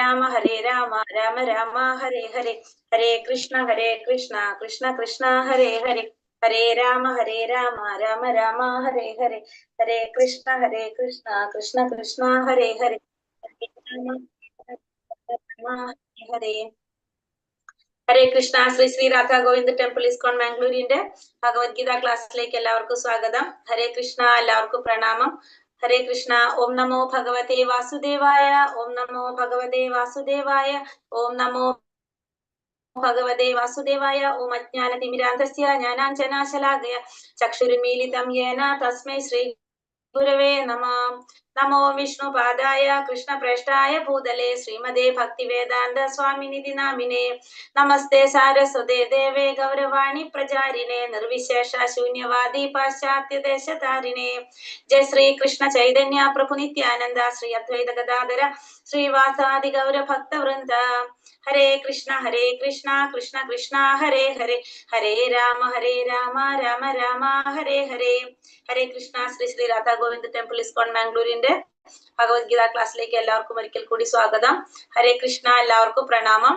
രാമ ഹരേ രാമ രാമ രാമ ഹരേ ഹരേ. ഹരേ കൃഷ്ണ ഹരേ കൃഷ്ണ കൃഷ്ണ കൃഷ്ണ ഹരേ ഹരേ. ഹരേ രാമ ഹരേ രാമ രാമ രാമ ഹരേ ഹരേ. ഹരേ കൃഷ്ണ ഹരേ കൃഷ്ണ കൃഷ്ണ കൃഷ്ണ ഹരേ ഹരേ. ഹരേ രാമ രാമ ഹരേ ഹരേ Krishna. Shri Shri Radha Govind temple ISKCON മാംഗ്ലൂരിന്റെ Bhagavad Gita ക്ലാസ്സിലേക്ക് എല്ലാവർക്കും സ്വാഗതം. ഹരേ കൃഷ്ണ, എല്ലാവർക്കും പ്രണാമം. ഹരേ കൃഷ്ണ. ഓം നമോ ഭഗവതേ വാസുദേവായ, ഓം നമോ ഭഗവതേ വാസുദേവായ, ഓം നമോ ഭഗവതേ വാസുദേവായ. ഓം അജ്ഞാനതിമിരാന്ധസ്യ ജ്ഞാനാഞ്ജനാശലാകയ ചക്ഷുരുന്മീലിതം യേന തസ്മൈ ശ്രീ ഗുരവേ നമഃ. നമോ വിഷ്ണുപാദായ കൃഷ്ണപ്രേഷ്ഠായ ഭൂതലേ ശ്രീമദേ ഭക്തിവേദാന്ത സ്വാമിനിധി നാമിനേ. നമസ്തേ സാരസ്വതേ ദേവേ ഗൗരവാണി പ്രചാരിണേ നിർവിശേഷ ശൂന്യവാദി പാശ്ചാത്യ ദേശതാരിണേ. ജയ ശ്രീ കൃഷ്ണ ചൈതന്യ പ്രഭു നിത്യാനന്ദ ശ്രീ അദ്വൈത ഗദാധര ശ്രീവാസാദി ഗൗര ഭക്തവൃന്ദ. ഹരേ കൃഷ്ണ ഹരേ കൃഷ്ണ കൃഷ്ണ കൃഷ്ണ ഹരേ ഹരേ. ഹരേ രാമ ഹരേ രാമ രാമ രാമ ഹരേ ഹരേ. ഹരേ കൃഷ്ണ. ശ്രീ ശ്രീ രാധാ ഗോവിന്ദ് ടെമ്പിൾ ഇസ്കോൺ മാംഗ്ലൂരിന്റെ ഭഗവത്ഗീത ക്ലാസ്സിലേക്ക് എല്ലാവർക്കും ഒരിക്കൽ കൂടി സ്വാഗതം. ഹരേ കൃഷ്ണ, എല്ലാവർക്കും പ്രണാമം.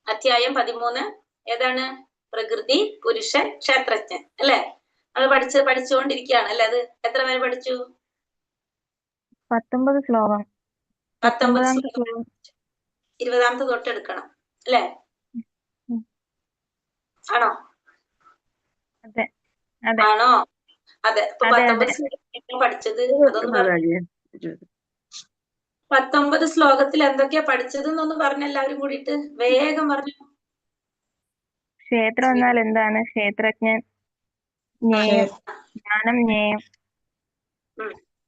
അധ്യായം 13 ഏതാണ്? പ്രകൃതി, പുരുഷൻ, ക്ഷേത്രജ്ഞൻ അല്ലെ? നമ്മൾ പഠിച്ചുകൊണ്ടിരിക്കുകയാണ് അല്ലെ? അത് എത്ര വരെ പഠിച്ചു? 19 ശ്ലോകം. 19 19-ാമത്തെ ശ്ലോകം. 20-ാമത്തെ തൊട്ടെടുക്കണം അല്ലെ? ആണോ? അതെ അതെ. ആണോ? അതെ. അപ്പൊ അതെ 19 അതെ. ശ്ലോകം പഠിച്ചത് അതൊന്ന് പറഞ്ഞു. 19 ശ്ലോകത്തിൽ എന്തൊക്കെയാ പഠിച്ചത് എന്നൊന്ന് പറഞ്ഞ എല്ലാവരും കൂടിയിട്ട് വേഗം പറഞ്ഞു. ക്ഷേത്രം എന്നാൽ എന്താണ്? ക്ഷേത്രജ്ഞൻ, ജ്ഞേയം, ജ്ഞാനം, ജ്ഞേയം.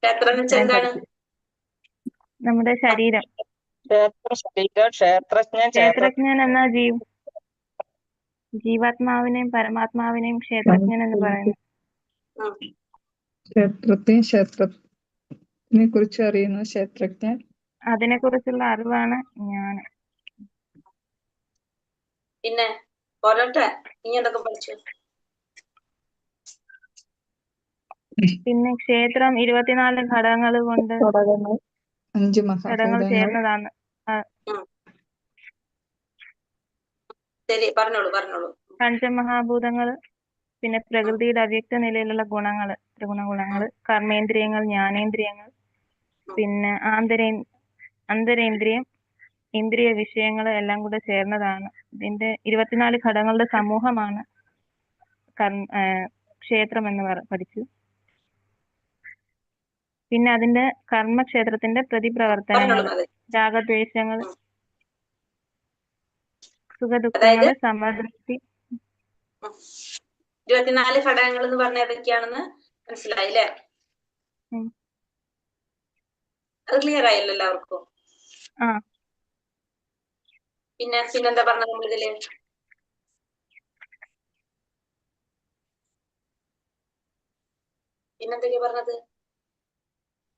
ക്ഷേത്രം എന്ന് വെച്ചാൽ ഇത്രയും എന്താണ്? പഠിച്ചു. നമ്മുടെ ശരീരം. ക്ഷേത്രജ്ഞൻ, ക്ഷേത്രജ്ഞൻ എന്ന ജീവാത്മാവിനെയും പരമാത്മാവിനെയും ക്ഷേത്രജ്ഞൻ എന്ന് പറയുന്നു. ക്ഷേത്രത്തെയും ക്ഷേത്രത്തിനെ കുറിച്ച് അറിയുന്ന ക്ഷേത്രജ്ഞൻ. അതിനെ കുറിച്ചുള്ള അറിവാണ് ജ്ഞാനം. പിന്നെ പോരട്ടെ, ഇനി എന്തൊക്കെ പഠിച്ചു? പിന്നെ ക്ഷേത്രം 24 ഘടകങ്ങൾ കൊണ്ട് ഘടകങ്ങൾ, 5 ഘടകങ്ങൾ മഹാഭൂതങ്ങൾ. ചേർന്നതാണ്. ശരി, പറഞ്ഞോളൂ പറഞ്ഞോളൂ. പഞ്ചമഹാഭൂതങ്ങള്, പിന്നെ പ്രകൃതിയുടെ അവ്യക്ത നിലയിലുള്ള ഗുണങ്ങള്, ത്രിഗുണ ഗുണങ്ങള്, കർമ്മേന്ദ്രിയങ്ങൾ, ജ്ഞാനേന്ദ്രിയങ്ങൾ, പിന്നെ അന്തരേന്ദ്രിയം, ഇന്ദ്രിയ വിഷയങ്ങൾ എല്ലാം കൂടെ ചേർന്നതാണ്. ഇതിന്റെ 24 ഘടകങ്ങളുടെ സമൂഹമാണ് ക്ഷേത്രം എന്ന് പഠിച്ചു. പിന്നെ അതിന്റെ കർമ്മക്ഷേത്രത്തിന്റെ പ്രതിപ്രവർത്തനങ്ങൾ, പറഞ്ഞോളൂ. രാഗദ്വേഷങ്ങൾ, സുഖദുഃഖങ്ങള്, സമദൃഷ്ടി. 24 ഘടകങ്ങൾ എന്ന് പറഞ്ഞ ഏതൊക്കെയാണെന്ന് മനസ്സിലായില്ലേ? അത് ക്ലിയർ ആയല്ലോ എല്ലാവർക്കും? പിന്നെ പിന്നെന്താ പറഞ്ഞത് നമ്മളിതില്? പിന്നെന്തൊക്കെയാ പറഞ്ഞത്?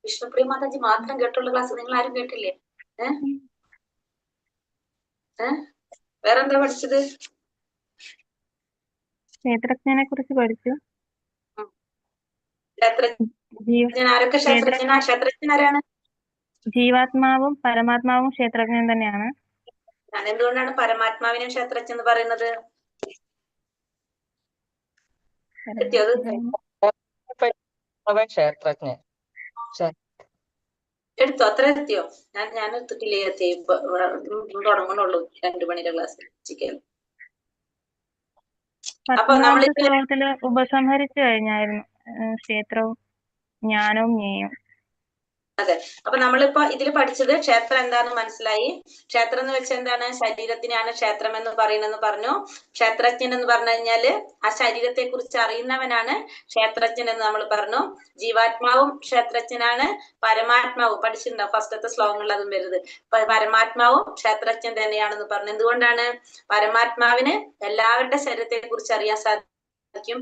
വിഷ്ണുപ്രിയ മാതാജി മാത്രം കേട്ടുള്ള ക്ലാസ്, നിങ്ങൾ ആരും കേട്ടില്ലേ? ഏഹ് ഏഹ് വേറെന്താ പഠിച്ചത്? ക്ഷേത്രജ്ഞനെ കുറിച്ച് പഠിച്ചു. ക്ഷേത്രജ്ഞൻ ആരൊക്കെ? ക്ഷേത്രജ്ഞൻ ക്ഷേത്രജ്ഞൻ ആരാണ്? ജീവാത്മാവും പരമാത്മാവും ക്ഷേത്രജ്ഞൻ തന്നെയാണ്. എന്തുകൊണ്ടാണ് പരമാത്മാവിനെ ക്ഷേത്രജ്ഞൻ എന്ന് പറയുന്നത്? ക്ഷേത്രജ്ഞൻ എടുത്തോ? അത്ര എത്തിയോ? ഞാൻ എടുത്തിട്ടില്ലേ? എത്തി, തുടങ്ങണുള്ളൂ 2 മണിയുടെ ക്ലാസ് ഉച്ചയ്ക്ക്. അപ്പൊ നമ്മൾ 19-ാമത്തെ ശ്ലോകത്തില് ഉപസംഹരിച്ചു കഴിഞ്ഞായിരുന്നു ക്ഷേത്രവും ജ്ഞാനവും ജ്ഞേയവും. അതെ. അപ്പൊ നമ്മളിപ്പോ ഇതിൽ പഠിച്ചത് ക്ഷേത്രം എന്താന്ന് മനസ്സിലായി. ക്ഷേത്രം എന്ന് വെച്ചാൽ എന്താണ്? ശരീരത്തിനാണ് ക്ഷേത്രം എന്ന് പറയുന്നതെന്ന് പറഞ്ഞു. ക്ഷേത്രജ്ഞൻ എന്ന് പറഞ്ഞു കഴിഞ്ഞാല് ആ ശരീരത്തെ കുറിച്ച് അറിയുന്നവനാണ് ക്ഷേത്രജ്ഞൻ എന്ന് നമ്മൾ പറഞ്ഞു. ജീവാത്മാവും ക്ഷേത്രജ്ഞനാണ്, പരമാത്മാവും പഠിച്ചിട്ടുണ്ടാവും ഫസ്റ്റത്തെ ശ്ലോകങ്ങളിൽ അതും വരുന്നത്. പരമാത്മാവും ക്ഷേത്രജ്ഞൻ തന്നെയാണെന്ന് പറഞ്ഞു. എന്തുകൊണ്ടാണ്? പരമാത്മാവിന് എല്ലാവരുടെ ശരീരത്തെ കുറിച്ച് അറിയാൻ സാധിക്കും,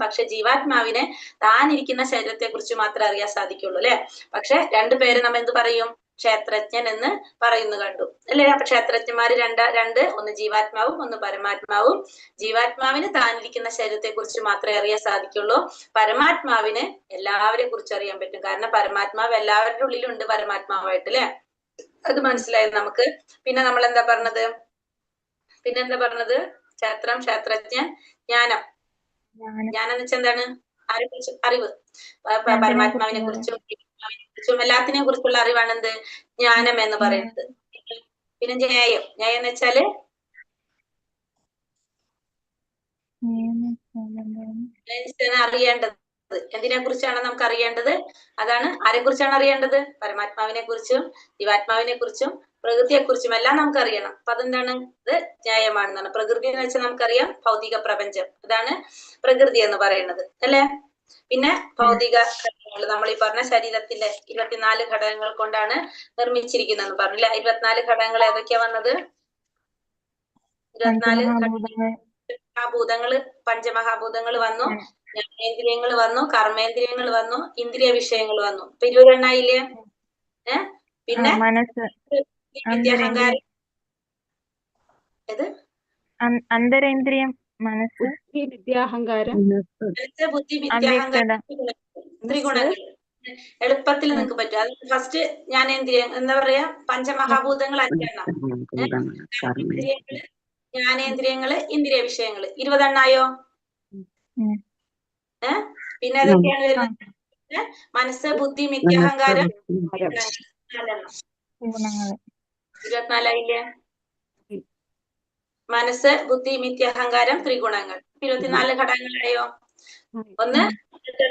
പക്ഷെ ജീവാത്മാവിന് താൻ ഇരിക്കുന്ന ശരീരത്തെ കുറിച്ച് മാത്രമേ അറിയാൻ സാധിക്കുള്ളൂ അല്ലെ? പക്ഷെ രണ്ടുപേരെ നമ്മ എന്ത് പറയും? ക്ഷേത്രജ്ഞൻ എന്ന് പറയുന്നു കണ്ടു അല്ലെ? അപ്പൊ ക്ഷേത്രജ്ഞന്മാര് രണ്ട്, ഒന്ന് ജീവാത്മാവും ഒന്ന് പരമാത്മാവും. ജീവാത്മാവിന് താനിരിക്കുന്ന ശരീരത്തെ കുറിച്ച് മാത്രമേ അറിയാൻ സാധിക്കുള്ളൂ. പരമാത്മാവിന് എല്ലാവരെ കുറിച്ച് അറിയാൻ പറ്റും. കാരണം പരമാത്മാവ് എല്ലാവരുടെ ഉള്ളിലുണ്ട് പരമാത്മാവായിട്ട് അല്ലെ? അത് മനസ്സിലായി നമുക്ക്. പിന്നെ നമ്മൾ എന്താ പറഞ്ഞത്? പിന്നെന്താ പറഞ്ഞത്? ക്ഷേത്രം, ക്ഷേത്രജ്ഞൻ, ജ്ഞാനം. ജ്ഞാനം. ജ്ഞാനം എന്ന് വെച്ചാൽ എന്താണ്? ആരെ കുറിച്ച് അറിവ്? രണ്ടിനെ പരമാത്മാവിനെ കുറിച്ചുള്ള കുറിച്ചും കുറിച്ചും എല്ലാത്തിനെയും കുറിച്ചുള്ള അറിവാണ് എന്ത്? ജ്ഞാനം എന്ന് പറയുന്നത്. പിന്നെ ജ്ഞേയം. ജ്ഞേയം എന്ന് വെച്ചാല് അറിയേണ്ടത്. എന്തിനെ കുറിച്ചാണ് നമുക്ക് അറിയേണ്ടത്? അതാണ്. ആരെ കുറിച്ചാണ് അറിയേണ്ടത്? പരമാത്മാവിനെ കുറിച്ചും ജീവാത്മാവിനെ കുറിച്ചും പ്രകൃതിയെ കുറിച്ചും എല്ലാം നമുക്ക് അറിയണം. അപ്പൊ അതെന്താണ്? ഇത് ജ്ഞേയമാണെന്നാണ്. പ്രകൃതി എന്ന് വെച്ചാൽ നമുക്കറിയാം ഭൗതിക പ്രപഞ്ചം, അതാണ് പ്രകൃതി എന്ന് പറയുന്നത് അല്ലെ? പിന്നെ ഭൗതിക ഘടകങ്ങൾ, നമ്മൾ ഈ പറഞ്ഞ ശരീരത്തിലെ 24 ഘടകങ്ങൾ കൊണ്ടാണ് നിർമ്മിച്ചിരിക്കുന്നതെന്ന് പറഞ്ഞില്ല? 24 ഘടകങ്ങൾ ഏതൊക്കെയാ വന്നത്? 24 മഹാഭൂതങ്ങള്, പഞ്ചമഹാഭൂതങ്ങൾ വന്നു, ജ്ഞാനേന്ദ്രിയങ്ങൾ വന്നു, കർമ്മേന്ദ്രിയങ്ങൾ വന്നു, ഇന്ദ്രിയ വിഷയങ്ങൾ വന്നു. ഇപ്പൊ 20 എണ്ണായില്ലേ? പിന്നെ മനസ്സ്, വിദ്യാഹങ്കാരം, ഏത്? അന്തരേന്ദ്രിയം, മനസ്സ്, വിദ്യാഹങ്കാരം, മനസ്സ്, ബുദ്ധി, വിദ്യാഹങ്കാരം, ത്രിഗുണങ്ങൾ. എളുപ്പത്തിൽ നിങ്ങൾക്ക് പറ്റും. അത് ഫസ്റ്റ് ജ്ഞാനേന്ദ്രിയം എന്താ പറയാ? പഞ്ചമഹാഭൂതങ്ങൾ 5 എണ്ണം, ജ്ഞാനേന്ദ്രിയങ്ങള്, ജ്ഞാനേന്ദ്രിയങ്ങള്, ഇന്ദ്രിയ വിഷയങ്ങള്, 20 എണ്ണായോ? പിന്നെ അതൊക്കെയാണ് വരുന്നത്? മനസ്സ്, ബുദ്ധി, മിഥ്യാഹങ്കാരം, 4 എണ്ണം, 24 ആയില്ലേ? മനസ്സ്, ബുദ്ധി, മിഥ്യാഹങ്കാരം, ത്രിഗുണങ്ങൾ, 24 ഘടകങ്ങളായോ? ഒന്ന്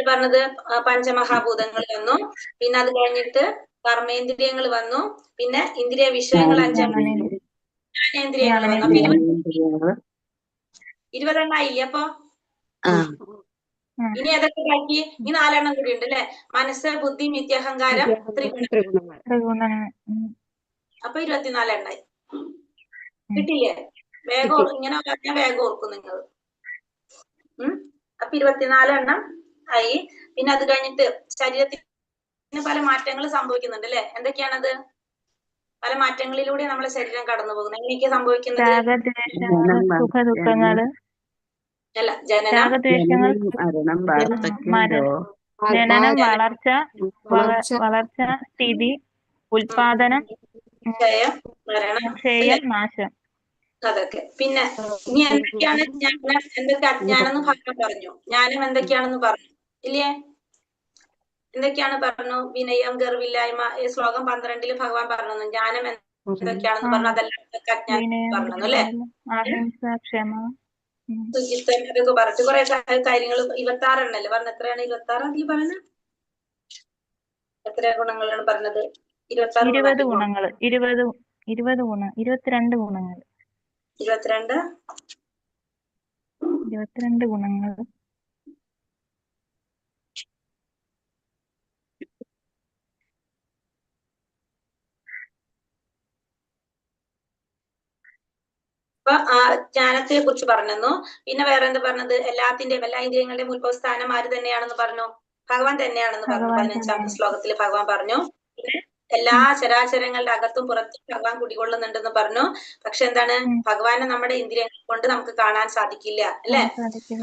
പറഞ്ഞത് പഞ്ചമഹാഭൂതങ്ങൾ വന്നു, പിന്നെ അത് കഴിഞ്ഞിട്ട് കർമ്മേന്ദ്രിയങ്ങൾ വന്നു, പിന്നെ ഇന്ദ്രിയ വിഷയങ്ങൾ 5 ജ്ഞാനേന്ദ്രിയങ്ങൾ വന്നു. അപ്പൊ 20 എണ്ണായില്ലേ? അപ്പൊ ഇനി ഏതൊക്കെ ബാക്കി? ഈ 4 എണ്ണം കൂടി ഉണ്ട് അല്ലെ? മനസ്സ്, ബുദ്ധി, മിഥ്യാഹങ്കാരം, ത്രിഗുണങ്ങൾ. അപ്പൊ 24 എണ്ണായി. കിട്ടില്ലേ? വേഗം ഇങ്ങനെ പറഞ്ഞാൽ വേഗം ഓർക്കും നിങ്ങൾ. അപ്പൊ 24 എണ്ണം ആയി. പിന്നെ അത് കഴിഞ്ഞിട്ട് ശരീരത്തിന് പല മാറ്റങ്ങൾ സംഭവിക്കുന്നുണ്ട് അല്ലെ? എന്തൊക്കെയാണത്? പല മാറ്റങ്ങളിലൂടെ നമ്മളെ ശരീരം കടന്നു പോകുന്നത്. എങ്ങനെയൊക്കെയാ സംഭവിക്കുന്നത്? അല്ല, ജനനം, ജനനം, വളർച്ച, വളർച്ച, സ്ഥിതി, ഉൽപാദനം, ക്ഷയം, മരണം, ക്ഷയം, നാശം. അതൊക്കെ. പിന്നെ ഇനി എന്തൊക്കെയാണ് ജ്ഞാനം? എന്തൊക്കെ അജ്ഞാനം എന്ന് ഭഗവാൻ പറഞ്ഞു. ജ്ഞാനം എന്തൊക്കെയാണെന്ന് പറഞ്ഞു ഇല്ലേ? എന്തൊക്കെയാണ് പറഞ്ഞു? വിനയം, ഗർവില്ലായ്മ. ഈ ശ്ലോകം 12 ഭഗവാൻ പറഞ്ഞു ജ്ഞാനം എന്തൊക്കെയാണെന്ന് പറഞ്ഞു. അതെല്ലാം അജ്ഞാനം പറഞ്ഞു അല്ലെ? ശുചിത്വം, അതൊക്കെ പറഞ്ഞിട്ട് കുറെ കാര്യങ്ങൾ. 26 എണ്ണല്ലേ പറഞ്ഞത്? എത്രയാണ് 26 അതിൽ പറയുന്നത്? എത്ര ഗുണങ്ങളാണ് പറഞ്ഞത്? 26 20 ഗുണങ്ങള്, 20 20 ഗുണം, 22 ഗുണങ്ങൾ, 22 22 ഗുണങ്ങൾ. അപ്പൊ ആ ജ്ഞാനത്തെ കുറിച്ച് പറഞ്ഞു. പിന്നെ വേറെ എന്താ പറഞ്ഞത്? എല്ലാത്തിന്റെയും എല്ലാ ഇന്ദ്രിയങ്ങളുടെയും ഉത്ഭവസ്ഥാനം ആര് തന്നെയാണെന്ന് പറഞ്ഞു? ഭഗവാൻ തന്നെയാണെന്ന് പറഞ്ഞു. 15-ാമത്തെ ശ്ലോകത്തിൽ ഭഗവാൻ പറഞ്ഞു. പിന്നെ എല്ലാ ചരാചരങ്ങളുടെ അകത്തും പുറത്തും ഭഗവാൻ കുടികൊള്ളുന്നുണ്ടെന്ന് പറഞ്ഞു. പക്ഷെ എന്താണ്? ഭഗവാനെ നമ്മുടെ ഇന്ദ്രിയങ്ങൾ കൊണ്ട് നമുക്ക് കാണാൻ സാധിക്കില്ല അല്ലെ?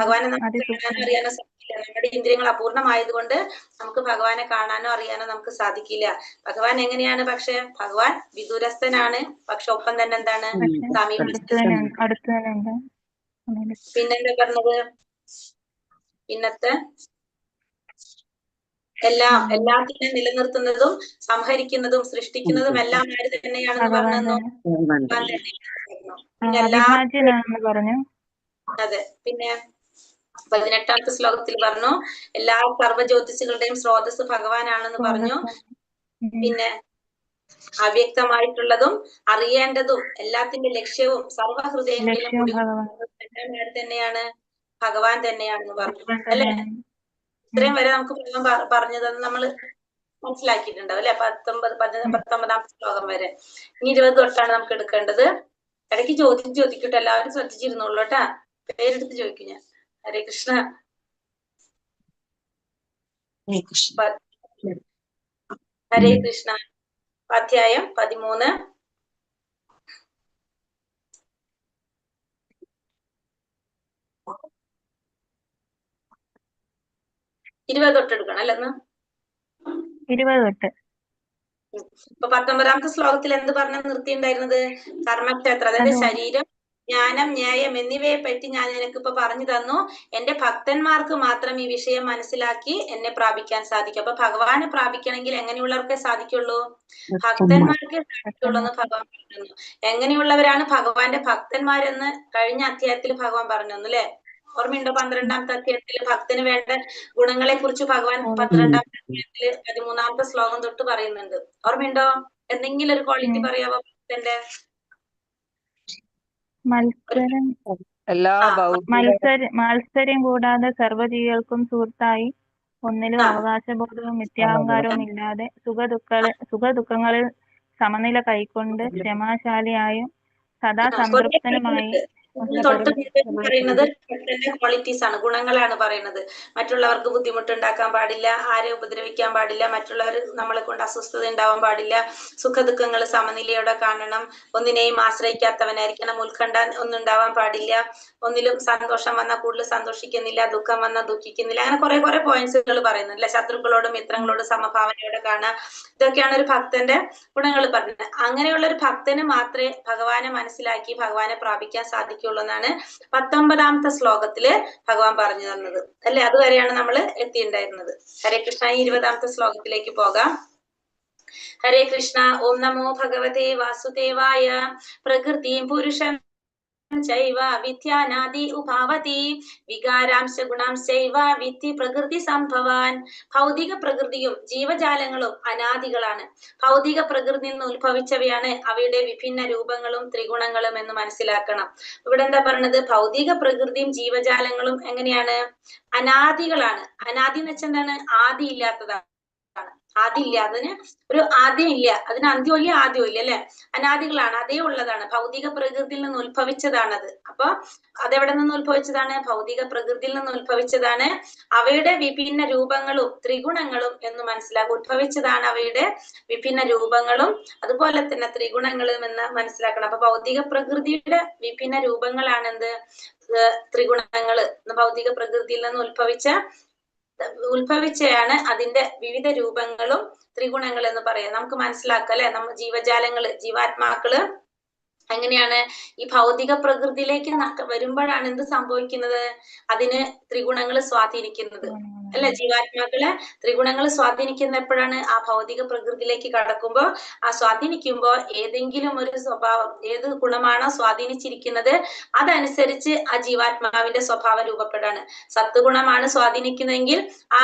ഭഗവാനെ നമുക്ക് കാണാനോ അറിയാനോ സാധിക്കില്ല. നമ്മുടെ ഇന്ദ്രിയങ്ങൾ അപൂർണമായതുകൊണ്ട് നമുക്ക് ഭഗവാനെ കാണാനോ അറിയാനോ നമുക്ക് സാധിക്കില്ല. ഭഗവാൻ എങ്ങനെയാണ്? പക്ഷെ ഭഗവാൻ വിദൂരസ്ഥനാണ്, പക്ഷെ ഒപ്പം തന്നെ എന്താണ്? സമീപസ്ഥനാണ്. പിന്നെന്താ പറഞ്ഞത്? പിന്നത്തെ എല്ലാം എല്ലാത്തിനെയും നിലനിർത്തുന്നതും സംഹരിക്കുന്നതും സൃഷ്ടിക്കുന്നതും എല്ലാം ആര് തന്നെയാണെന്ന് പറഞ്ഞു? പറഞ്ഞു. അതെ. പിന്നെ 18-ാമത്തെ ശ്ലോകത്തിൽ പറഞ്ഞു എല്ലാ സർവ്വ ജ്യോതിസുകളുടെയും സ്രോതസ് ഭഗവാനാണെന്ന് പറഞ്ഞു. പിന്നെ അവ്യക്തമായിട്ടുള്ളതും അറിയേണ്ടതും എല്ലാത്തിന്റെ ലക്ഷ്യവും സർവ്വഹൃദയങ്ങളിലും ആര് തന്നെയാണ്? ഭഗവാൻ തന്നെയാണെന്ന് പറഞ്ഞു അല്ലെ? ഇത്രയും വരെ നമുക്ക് ഭഗവാൻ പറഞ്ഞതെന്ന് നമ്മള് മനസ്സിലാക്കിയിട്ടുണ്ടാവും അല്ലെ? 19-ാമത്തെ ശ്ലോകം വരെ. ഇനി 20 തൊട്ടാണ് നമുക്ക് എടുക്കേണ്ടത്. ഇടയ്ക്ക് ചോദ്യം ചോദിക്കട്ടെ, എല്ലാവരും ശ്രദ്ധിച്ചിരുന്നോളൂ കേട്ടാ. പേരെടുത്ത് ചോദിക്കും ഞാൻ. ഹരേ കൃഷ്ണ. ഹരേ കൃഷ്ണ. അധ്യായം 13. 20 തൊട്ട് എടുക്കണം അല്ലെന്ന്? 20 തൊട്ട്. ഇപ്പൊ 19-ാമത്തെ ശ്ലോകത്തിൽ എന്ത് പറഞ്ഞ നിർത്തിയിട്ടുണ്ടായിരുന്നത്? കർമ്മക്ഷേത്രം, അതായത് ശരീരം, ജ്ഞാനം, ന്യായം എന്നിവയെ പറ്റി ഞാൻ നിനക്ക് ഇപ്പൊ പറഞ്ഞു തന്നു. എന്റെ ഭക്തന്മാർക്ക് മാത്രം ഈ വിഷയം മനസ്സിലാക്കി എന്നെ പ്രാപിക്കാൻ സാധിക്കും. അപ്പൊ ഭഗവാനെ പ്രാപിക്കണമെങ്കിൽ എങ്ങനെയുള്ളവർക്കേ സാധിക്കുള്ളൂ? ഭക്തന്മാർക്കേ സാധിക്കുള്ളൂ എന്ന് ഭഗവാൻ പറഞ്ഞു. എങ്ങനെയുള്ളവരാണ് ഭഗവാന്റെ ഭക്തന്മാരെന്ന് കഴിഞ്ഞ അധ്യായത്തിൽ ഭഗവാൻ പറഞ്ഞു തന്നു അല്ലെ? ഓർമ്മയുണ്ടോ? 12-ാമത്തെ അധ്യായത്തില് ഭക്തന് വേണ്ട ഗുണങ്ങളെ കുറിച്ച് ഭഗവാൻ 12-ാമത്തെ അധ്യായത്തില് 13-ാമത്തെ ശ്ലോകം തൊട്ട് പറയുന്നുണ്ട്. ഓർമ്മയുണ്ടോ? എന്തെങ്കിലും ഒരു ക്വാളിറ്റി പറയാവോ ഭക്തന്റെ? മത്സരം കൂടാതെ സർവ്വജീവികൾക്കും സുഹൃത്തായി, ഒന്നിലും അവകാശബോധവും മിഥ്യാഹങ്കാരവും ഇല്ലാതെ, സുഖദുഃഖങ്ങളിൽ സമനില കൈക്കൊണ്ട് ക്ഷമാശാലിയായും സദാ സംതൃപ്തനുമായി. തൊട്ട് പറയുന്നത് ഭക്തന്റെ ക്വാളിറ്റീസ് ആണ്, ഗുണങ്ങളാണ് പറയുന്നത്. മറ്റുള്ളവർക്ക് ബുദ്ധിമുട്ടുണ്ടാക്കാൻ പാടില്ല, ആരെ ഉപദ്രവിക്കാൻ പാടില്ല, മറ്റുള്ളവർ നമ്മളെ കൊണ്ട് അസ്വസ്ഥത ഉണ്ടാവാൻ പാടില്ല, സുഖദുഃഖങ്ങൾ സമനിലയോടെ കാണണം, ഒന്നിനെയും ആശ്രയിക്കാത്തവനായിരിക്കണം, ഉത്കണ്ഠ ഒന്നും ഉണ്ടാവാൻ പാടില്ല, ഒന്നിലും സന്തോഷം വന്നാൽ കൂടുതൽ സന്തോഷിക്കുന്നില്ല, ദുഃഖം വന്നാൽ ദുഃഖിക്കുന്നില്ല, അങ്ങനെ കുറെ കുറെ പോയിന്റ്സുകൾ പറയുന്നുണ്ട് അല്ലെ? ശത്രുക്കളോടും മിത്രങ്ങളോടും സമഭാവനയോടെ കാണുക, ഇതൊക്കെയാണ് ഒരു ഭക്തന്റെ ഗുണങ്ങൾ പറഞ്ഞത്. അങ്ങനെയുള്ള ഒരു ഭക്തന് മാത്രമേ ഭഗവാനെ മനസ്സിലാക്കി ഭഗവാനെ പ്രാപിക്കാൻ സാധിക്കുള്ളൂ എന്നാണ് 19-ാമത്തെ ശ്ലോകത്തില് ഭഗവാൻ പറഞ്ഞു തന്നത് അല്ലെ? അതുവരെയാണ് നമ്മൾ എത്തിയിട്ടുണ്ടായിരുന്നത്. ഹരേ കൃഷ്ണ. 20-ാമത്തെ ശ്ലോകത്തിലേക്ക് പോകാം. ഹരേ കൃഷ്ണ. ഓം നമോ ഭഗവതേ വാസുദേവായ. പ്രകൃതിം പുരുഷം ചൈവ വിദ്യാനാദി ഉഭാവതി വികാരാംശ ഗുണാംശൈവ വിദ്ധി പ്രകൃതി സംഭവാൻ. ഭൗതിക പ്രകൃതിയും ജീവജാലങ്ങളും അനാദികളാണ്. ഭൗതിക പ്രകൃതി നിന്ന് ഉത്ഭവിച്ചവയാണ് അവയുടെ വിഭിന്ന രൂപങ്ങളും ത്രിഗുണങ്ങളും എന്ന് മനസ്സിലാക്കണം. ഇവിടെ എന്താ പറയണത്? ഭൗതിക പ്രകൃതിയും ജീവജാലങ്ങളും എങ്ങനെയാണ്? അനാദികളാണ്. അനാദി എന്ന് വെച്ചാൽ എന്താണ്? ആദി ഇല്ലാത്തതാണ്. ആദി ഇല്ല, അതിന് ഒരു ആദ്യം ഇല്ല, അതിന് അന്ത്യവും ഇല്ല ആദ്യവും ഇല്ല അല്ലെ? അനാദികളാണ്, അതേ ഉള്ളതാണ്. ഭൗതിക പ്രകൃതിയിൽ നിന്ന് ഉത്ഭവിച്ചതാണത്. അപ്പൊ അതെവിടെ നിന്ന് ഉത്ഭവിച്ചതാണ്? ഭൗതിക പ്രകൃതിയിൽ നിന്ന് ഉത്ഭവിച്ചതാണ്. അവയുടെ വിഭിന്ന രൂപങ്ങളും ത്രിഗുണങ്ങളും എന്ന് മനസ്സിലാക്കും. ഉത്ഭവിച്ചതാണ് അവയുടെ വിഭിന്ന രൂപങ്ങളും അതുപോലെ തന്നെ ത്രിഗുണങ്ങളും എന്ന് മനസ്സിലാക്കണം. അപ്പൊ ഭൗതിക പ്രകൃതിയുടെ വിഭിന്ന രൂപങ്ങളാണെന്ത്? ത്രിഗുണങ്ങള്. ഭൗതിക പ്രകൃതിയിൽ നിന്ന് ഉത്ഭവിച്ചയാണ് അതിന്റെ വിവിധ രൂപങ്ങളും ത്രിഗുണങ്ങൾ എന്ന് പറയാം. നമുക്ക് മനസ്സിലാക്കാം അല്ലെ? നമ്മ ജീവജാലങ്ങള്, ജീവാത്മാക്കള് എങ്ങനെയാണ് ഈ ഭൗതിക പ്രകൃതിയിലേക്ക് വരുമ്പോഴാണ് എന്ത് സംഭവിക്കുന്നത്? അതിന് ത്രിഗുണങ്ങൾ സ്വാധീനിക്കുന്നത് അല്ലെ? ജീവാത്മാക്കളെ ത്രിഗുണങ്ങൾ സ്വാധീനിക്കുന്ന എപ്പോഴാണ്? ആ ഭൗതിക പ്രകൃതിയിലേക്ക് കടക്കുമ്പോ. ആ സ്വാധീനിക്കുമ്പോ ഏതെങ്കിലും ഒരു സ്വഭാവം, ഏത് ഗുണമാണോ സ്വാധീനിച്ചിരിക്കുന്നത് അതനുസരിച്ച് ആ ജീവാത്മാവിന്റെ സ്വഭാവം രൂപപ്പെടാണ്. സത്ഗുണമാണ് സ്വാധീനിക്കുന്നതെങ്കിൽ ആ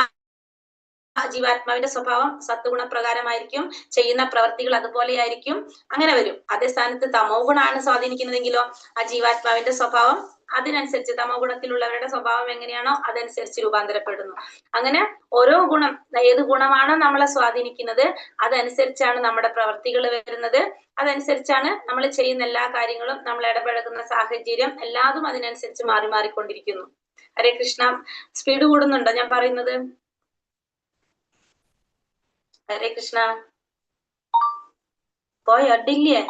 ജീവാത്മാവിന്റെ സ്വഭാവം സത്ഗുണപ്രകാരമായിരിക്കും, ചെയ്യുന്ന പ്രവർത്തികൾ അതുപോലെയായിരിക്കും, അങ്ങനെ വരും. അതേ സ്ഥാനത്ത് തമോ ഗുണമാണ് സ്വാധീനിക്കുന്നതെങ്കിലോ ആ ജീവാത്മാവിന്റെ സ്വഭാവം അതിനനുസരിച്ച്, തമോ ഗുണത്തിലുള്ളവരുടെ സ്വഭാവം എങ്ങനെയാണോ അതനുസരിച്ച് രൂപാന്തരപ്പെടുന്നു. അങ്ങനെ ഓരോ ഗുണം, ഏത് ഗുണമാണോ നമ്മളെ സ്വാധീനിക്കുന്നത് അതനുസരിച്ചാണ് നമ്മുടെ പ്രവർത്തികൾ വരുന്നത്, അതനുസരിച്ചാണ് നമ്മൾ ചെയ്യുന്ന എല്ലാ കാര്യങ്ങളും, നമ്മൾ ഇടപഴകുന്ന സാഹചര്യം എല്ലാതും അതിനനുസരിച്ച് മാറി മാറിക്കൊണ്ടിരിക്കുന്നു. ഹരേ കൃഷ്ണ. സ്പീഡ് കൂടുന്നുണ്ടോ ഞാൻ പറയുന്നത്? ഹരേ കൃഷ്ണ. പോയോ? അടില്ലേ?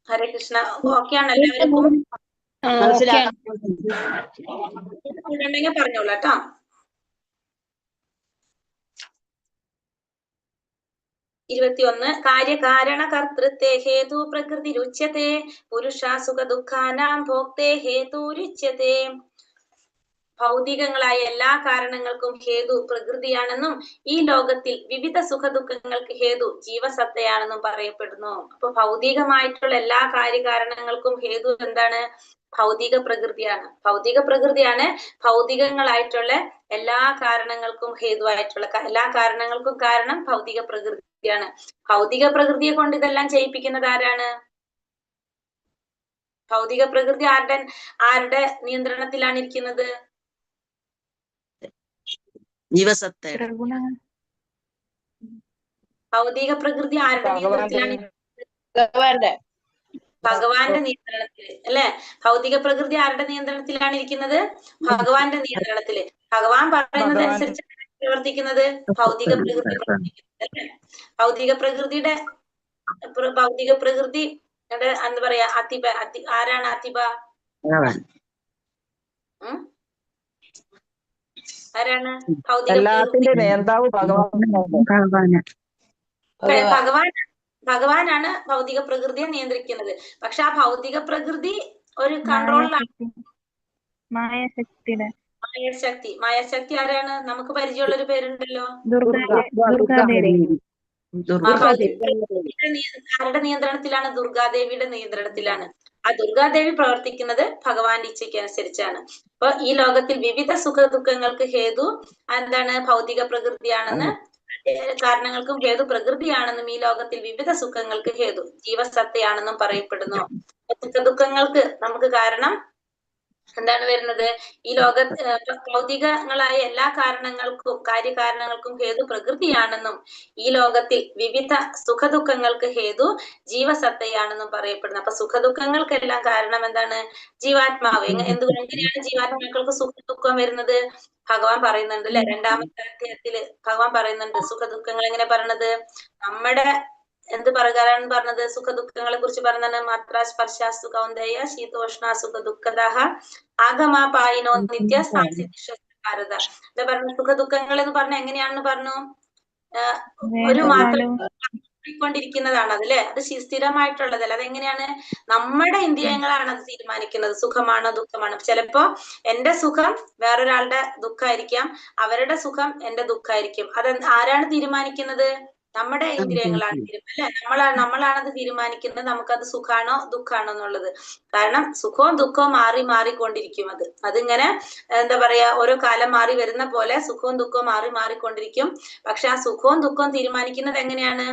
ഹരേ കൃഷ്ണ. ഓക്കെ ആണ് എല്ലാവർക്കും? ഉണ്ടെങ്കിൽ പറഞ്ഞോളൂ കേട്ടോ. 21. കാര്യകാരണ കർത്തൃത്വേ ഹേതു പ്രകൃതി രുച്യത്തെ പുരുഷ സുഖ ദുഃഖാനാം ഭോക്തേ ഹേതു രുച്യത്തെ. ഭൗതികങ്ങളായ എല്ലാ കാരണങ്ങൾക്കും ഹേതു പ്രകൃതിയാണെന്നും ഈ ലോകത്തിൽ വിവിധ സുഖദുഃഖങ്ങൾക്ക് ഹേതു ജീവസത്തയാണെന്നും പറയപ്പെടുന്നു. അപ്പൊ ഭൗതികമായിട്ടുള്ള എല്ലാ കാര്യകാരണങ്ങൾക്കും ഹേതു എന്താണ്? ഭൗതിക പ്രകൃതിയാണ്. ഭൗതിക പ്രകൃതിയാണ് ഭൗതികങ്ങളായിട്ടുള്ള എല്ലാ കാരണങ്ങൾക്കും ഹേതുവായിട്ടുള്ള എല്ലാ കാരണങ്ങൾക്കും കാരണം ഭൗതിക പ്രകൃതിയാണ്. ഭൗതിക പ്രകൃതിയെ കൊണ്ട് ഇതെല്ലാം ചെയ്യിപ്പിക്കുന്നത് ആരാണ്? ഭൗതിക പ്രകൃതി ആരുടെ ആരുടെ നിയന്ത്രണത്തിലാണ് ഇരിക്കുന്നത്? ഭൗതിക പ്രകൃതി ആരുടെ നിയന്ത്രണത്തിലാണ്? ഭഗവാന്റെ നിയന്ത്രണത്തില് അല്ലെ? ഭൗതിക പ്രകൃതി ആരുടെ നിയന്ത്രണത്തിലാണ് ഇരിക്കുന്നത്? ഭഗവാന്റെ നിയന്ത്രണത്തില്. ഭഗവാൻ പറയുന്നത് അനുസരിച്ച് പ്രവർത്തിക്കുന്നത് ഭൗതിക പ്രകൃതി പ്രവർത്തിക്കുന്നത് അല്ലെ? ഭൗതിക പ്രകൃതിയുടെ ഭൗതിക പ്രകൃതി എന്താ പറയാ? അധിപ ആരാണ് അധിപ? ആരാണ് ഭൗതിക പ്രകൃതി? എല്ലാത്തിന്റെ നേതാവ് ഭഗവാനാണ്. ഭഗവാൻ ഭഗവാനാണ് ഭൗതിക പ്രകൃതിയെ നിയന്ത്രിക്കുന്നത്. പക്ഷെ ആ ഭൗതിക പ്രകൃതി ഒരു കൺട്രോളിലാണ്. മായാശക്തിയുടെ മായാശക്തി. മായാശക്തി ആരാണ്? നമുക്ക് പരിചയമുള്ള ഒരു പേരുണ്ടല്ലോ, ദുർഗാദേവി. ആരുടെ നിയന്ത്രണത്തിലാണ്? ദുർഗാദേവിയുടെ നിയന്ത്രണത്തിലാണ്. ആ ദുർഗാദേവി പ്രവർത്തിക്കുന്നത് ഭഗവാന്റെ ഇച്ഛയ്ക്ക് അനുസരിച്ചാണ്. അപ്പൊ ഈ ലോകത്തിൽ വിവിധ സുഖ ദുഃഖങ്ങൾക്ക് ഹേതു എന്താണ്? ഭൗതിക പ്രകൃതിയാണെന്ന്, കാരണങ്ങൾക്കും ഹേതു പ്രകൃതിയാണെന്നും ഈ ലോകത്തിൽ വിവിധ സുഖങ്ങൾക്ക് ഹേതു ജീവസത്തയാണെന്നും പറയപ്പെടുന്നു. സുഖ ദുഃഖങ്ങൾക്ക് നമുക്ക് കാരണം എന്താണ് വരുന്നത്? ഈ ലോക ഭൗതികങ്ങളായ എല്ലാ കാരണങ്ങൾക്കും കാര്യകാരണങ്ങൾക്കും ഹേതു പ്രകൃതിയാണെന്നും ഈ ലോകത്തിൽ വിവിധ സുഖദുഃഖങ്ങൾക്ക് ഹേതു ജീവസത്തയാണെന്നും പറയപ്പെടുന്നു. അപ്പൊ സുഖദുഃഖങ്ങൾക്കെല്ലാം കാരണം എന്താണ്? ജീവാത്മാവ്. എങ്ങനെയാണ് ജീവാത്മാക്കൾക്ക് സുഖദുഃഖം വരുന്നത്? ഭഗവാൻ പറയുന്നുണ്ട് അല്ലെ, രണ്ടാമത്തെ അധ്യായത്തില് ഭഗവാൻ പറയുന്നുണ്ട് സുഖദുഃഖങ്ങൾ എങ്ങനെ പറയണത്? നമ്മുടെ എന്ത് പ്രകാരാണ് പറഞ്ഞത്? സുഖദുഃഖങ്ങളെ കുറിച്ച് പറഞ്ഞത് മാത്ര സ്പർശാസ്തു കൗന്ദേയ ശീതോഷ്ണ സുഖ ദുഃഖദാഹ ആഗമാപായിനോ നിത്യ ഭാരത. എന്താ പറഞ്ഞു? സുഖദുഃഖങ്ങൾ എന്ന് പറഞ്ഞ എങ്ങനെയാണെന്ന് പറഞ്ഞു? ഒരു മാത്രം ക്കൊണ്ടിരിക്കുന്നതാണ് അത് അല്ലെ, അത് സ്ഥിരമായിട്ടുള്ളതല്ല. അതെങ്ങനെയാണ്? നമ്മുടെ ഇന്ദ്രിയങ്ങളാണ് അത് തീരുമാനിക്കുന്നത്, സുഖമാണോ ദുഃഖമാണോ. ചിലപ്പോ എന്റെ സുഖം വേറൊരാളുടെ ദുഃഖമായിരിക്കാം, അവരുടെ സുഖം എന്റെ ദുഃഖമായിരിക്കും. അത് ആരാണ് തീരുമാനിക്കുന്നത്? നമ്മുടെ ഇന്ദ്രിയങ്ങളാണ് അല്ലെ, നമ്മളാണത് തീരുമാനിക്കുന്നത്, നമുക്കത് സുഖാണോ ദുഃഖാണോ എന്നുള്ളത്. കാരണം സുഖവും ദുഃഖവും മാറി മാറിക്കൊണ്ടിരിക്കും. അത് അതിങ്ങനെ എന്താ പറയാ, ഓരോ കാലം മാറി വരുന്ന പോലെ സുഖവും ദുഃഖവും മാറി മാറിക്കൊണ്ടിരിക്കും. പക്ഷെ ആ സുഖവും ദുഃഖവും തീരുമാനിക്കുന്നത് എങ്ങനെയാണ്?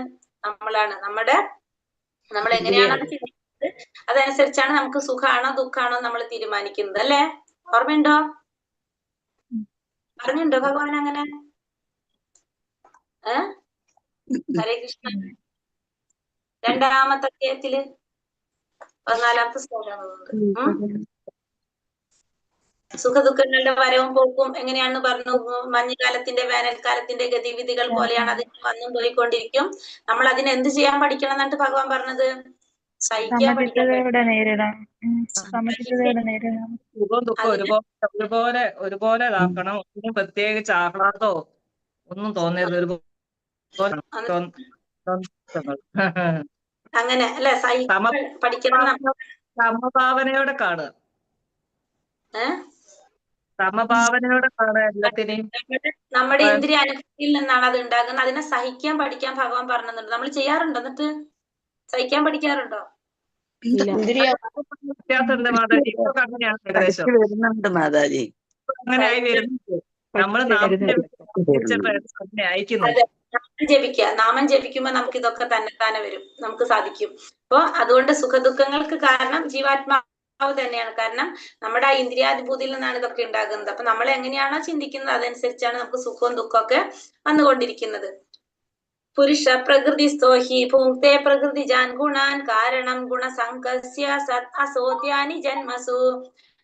നമ്മളാണ്. നമ്മൾ എങ്ങനെയാണ് അത് ചിന്തിക്കുന്നത് അതനുസരിച്ചാണ് നമുക്ക് സുഖാണോ ദുഃഖാണോ നമ്മൾ തീരുമാനിക്കുന്നത് അല്ലെ? ഓർമ്മയുണ്ടോ? പറഞ്ഞുണ്ടോ ഭഗവാൻ അങ്ങനെ? ഹരേ കൃഷ്ണ. രണ്ടാമത്തെ അധ്യായത്തില് 14-ാമത്തെ ശ്ലോകം. സുഖദുഃഖങ്ങളുടെ വരവും പോക്കും എങ്ങനെയാണെന്ന് പറഞ്ഞു. മഞ്ഞുകാലത്തിന്റെ വേനൽക്കാലത്തിന്റെ ഗതിവിധികൾ പോലെയാണ് അത് വന്നും പോയിക്കൊണ്ടിരിക്കും. നമ്മൾ അതിനെ എന്ത് ചെയ്യാൻ പഠിക്കണം എന്നിട്ട് ഭഗവാൻ പറഞ്ഞത്? സഹിക്കാൻ പഠിക്കണം. സുഖവും ദുഃഖവും ഒരുപോലെ ഒരുപോലെ ഇതാക്കണം. ഒന്നും പ്രത്യേകിച്ച് ആഹ്ലാദോ ഒന്നും തോന്നരുത്, ഒരുപോലെ അങ്ങനെ അല്ലെ, സഹിക്കാൻ പഠിക്കണം. സമഭാവനയോടെ കാണുക, സമഭാവനയോടെ കാണുക എല്ലാത്തിനെയും. നമ്മുടെ ഇന്ദ്രിയ അനുഭവത്തിൽ നിന്നാണ് അത് ഉണ്ടാകുന്നത്. അതിനെ സഹിക്കാൻ പഠിക്കാൻ ഭഗവാൻ പറഞ്ഞിട്ടുണ്ട്. നമ്മൾ ചെയ്യാറുണ്ടോ? എന്നിട്ട് സഹിക്കാൻ പഠിക്കാറുണ്ടോ? വ്യത്യാസമുണ്ട് മാതാജി. ഇപ്പൊ അങ്ങനെയാണ് ഏകദേശം മാതാജി, അങ്ങനെ ആയി വരുന്നത്. നമ്മള് അയക്കുന്നത് ജപിക്കുക, നാമം ജപിക്കുമ്പോ നമുക്ക് ഇതൊക്കെ തന്നെത്താനെ വരും, നമുക്ക് സാധിക്കും. അപ്പൊ അതുകൊണ്ട് സുഖദുഃഖങ്ങൾക്ക് കാരണം ജീവാത്മാവ് തന്നെയാണ്. കാരണം നമ്മുടെ ആ ഇന്ദ്രിയാനുഭൂതിയിൽ നിന്നാണ് ഇതൊക്കെ ഉണ്ടാകുന്നത്. അപ്പൊ നമ്മൾ എങ്ങനെയാണോ ചിന്തിക്കുന്നത് അതനുസരിച്ചാണ് നമുക്ക് സുഖവും ദുഃഖവും ഒക്കെ വന്നുകൊണ്ടിരിക്കുന്നത്. പുരുഷ പ്രകൃതി സ്തോഹി ഭുങ്ക്തേ പ്രകൃതി ജാൻ ഗുണാൻ കാരണം ഗുണസംഘസ്യ സത് അസോദ്യാനി ജന്മസു.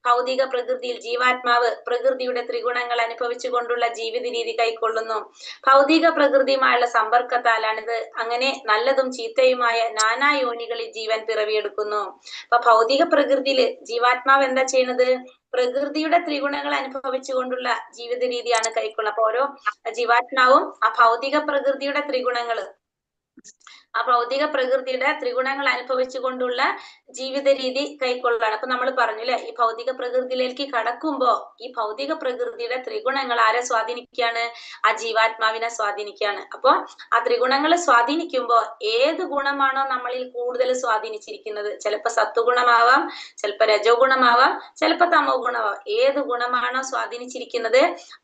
ഭൗതിക പ്രകൃതിയിൽ ജീവാത്മാവ് പ്രകൃതിയുടെ ത്രിഗുണങ്ങൾ അനുഭവിച്ചു കൊണ്ടുള്ള ജീവിത രീതി കൈക്കൊള്ളുന്നു. ഭൗതിക പ്രകൃതിയുമായുള്ള സമ്പർക്കത്താലാണിത്. അങ്ങനെ നല്ലതും ചീത്തയുമായ നാനാ യോനികളിൽ ജീവൻ പിറവിയെടുക്കുന്നു. അപ്പൊ ഭൗതിക പ്രകൃതിയില് ജീവാത്മാവ് എന്താ ചെയ്യുന്നത്? പ്രകൃതിയുടെ ത്രിഗുണങ്ങൾ അനുഭവിച്ചുകൊണ്ടുള്ള ജീവിത രീതിയാണ് കൈക്കൊള്ളുന്നത്. അപ്പൊ ഓരോ ജീവാത്മാവും ആ ഭൗതിക പ്രകൃതിയുടെ ത്രിഗുണങ്ങള്, ആ ഭൗതിക പ്രകൃതിയുടെ ത്രിഗുണങ്ങൾ അനുഭവിച്ചുകൊണ്ടുള്ള ജീവിത രീതി കൈക്കൊള്ളാണ്. അപ്പൊ നമ്മൾ പറഞ്ഞു അല്ലെ, ഈ ഭൗതിക പ്രകൃതിയിലേക്ക് കടക്കുമ്പോ ഈ ഭൗതിക പ്രകൃതിയുടെ ത്രിഗുണങ്ങൾ ആരെ സ്വാധീനിക്കുകയാണ്? ആ ജീവാത്മാവിനെ സ്വാധീനിക്കുകയാണ്. അപ്പൊ ആ ത്രിഗുണങ്ങളെ സ്വാധീനിക്കുമ്പോ ഏത് ഗുണമാണോ നമ്മളിൽ കൂടുതൽ സ്വാധീനിച്ചിരിക്കുന്നത്? ചിലപ്പോ സത്വഗുണമാവാം, ചിലപ്പോ രജോ ഗുണമാവാം, ചിലപ്പോ തമോ ഗുണമാവാം. ഏത് ഗുണമാണോ സ്വാധീനിച്ചിരിക്കുന്നത്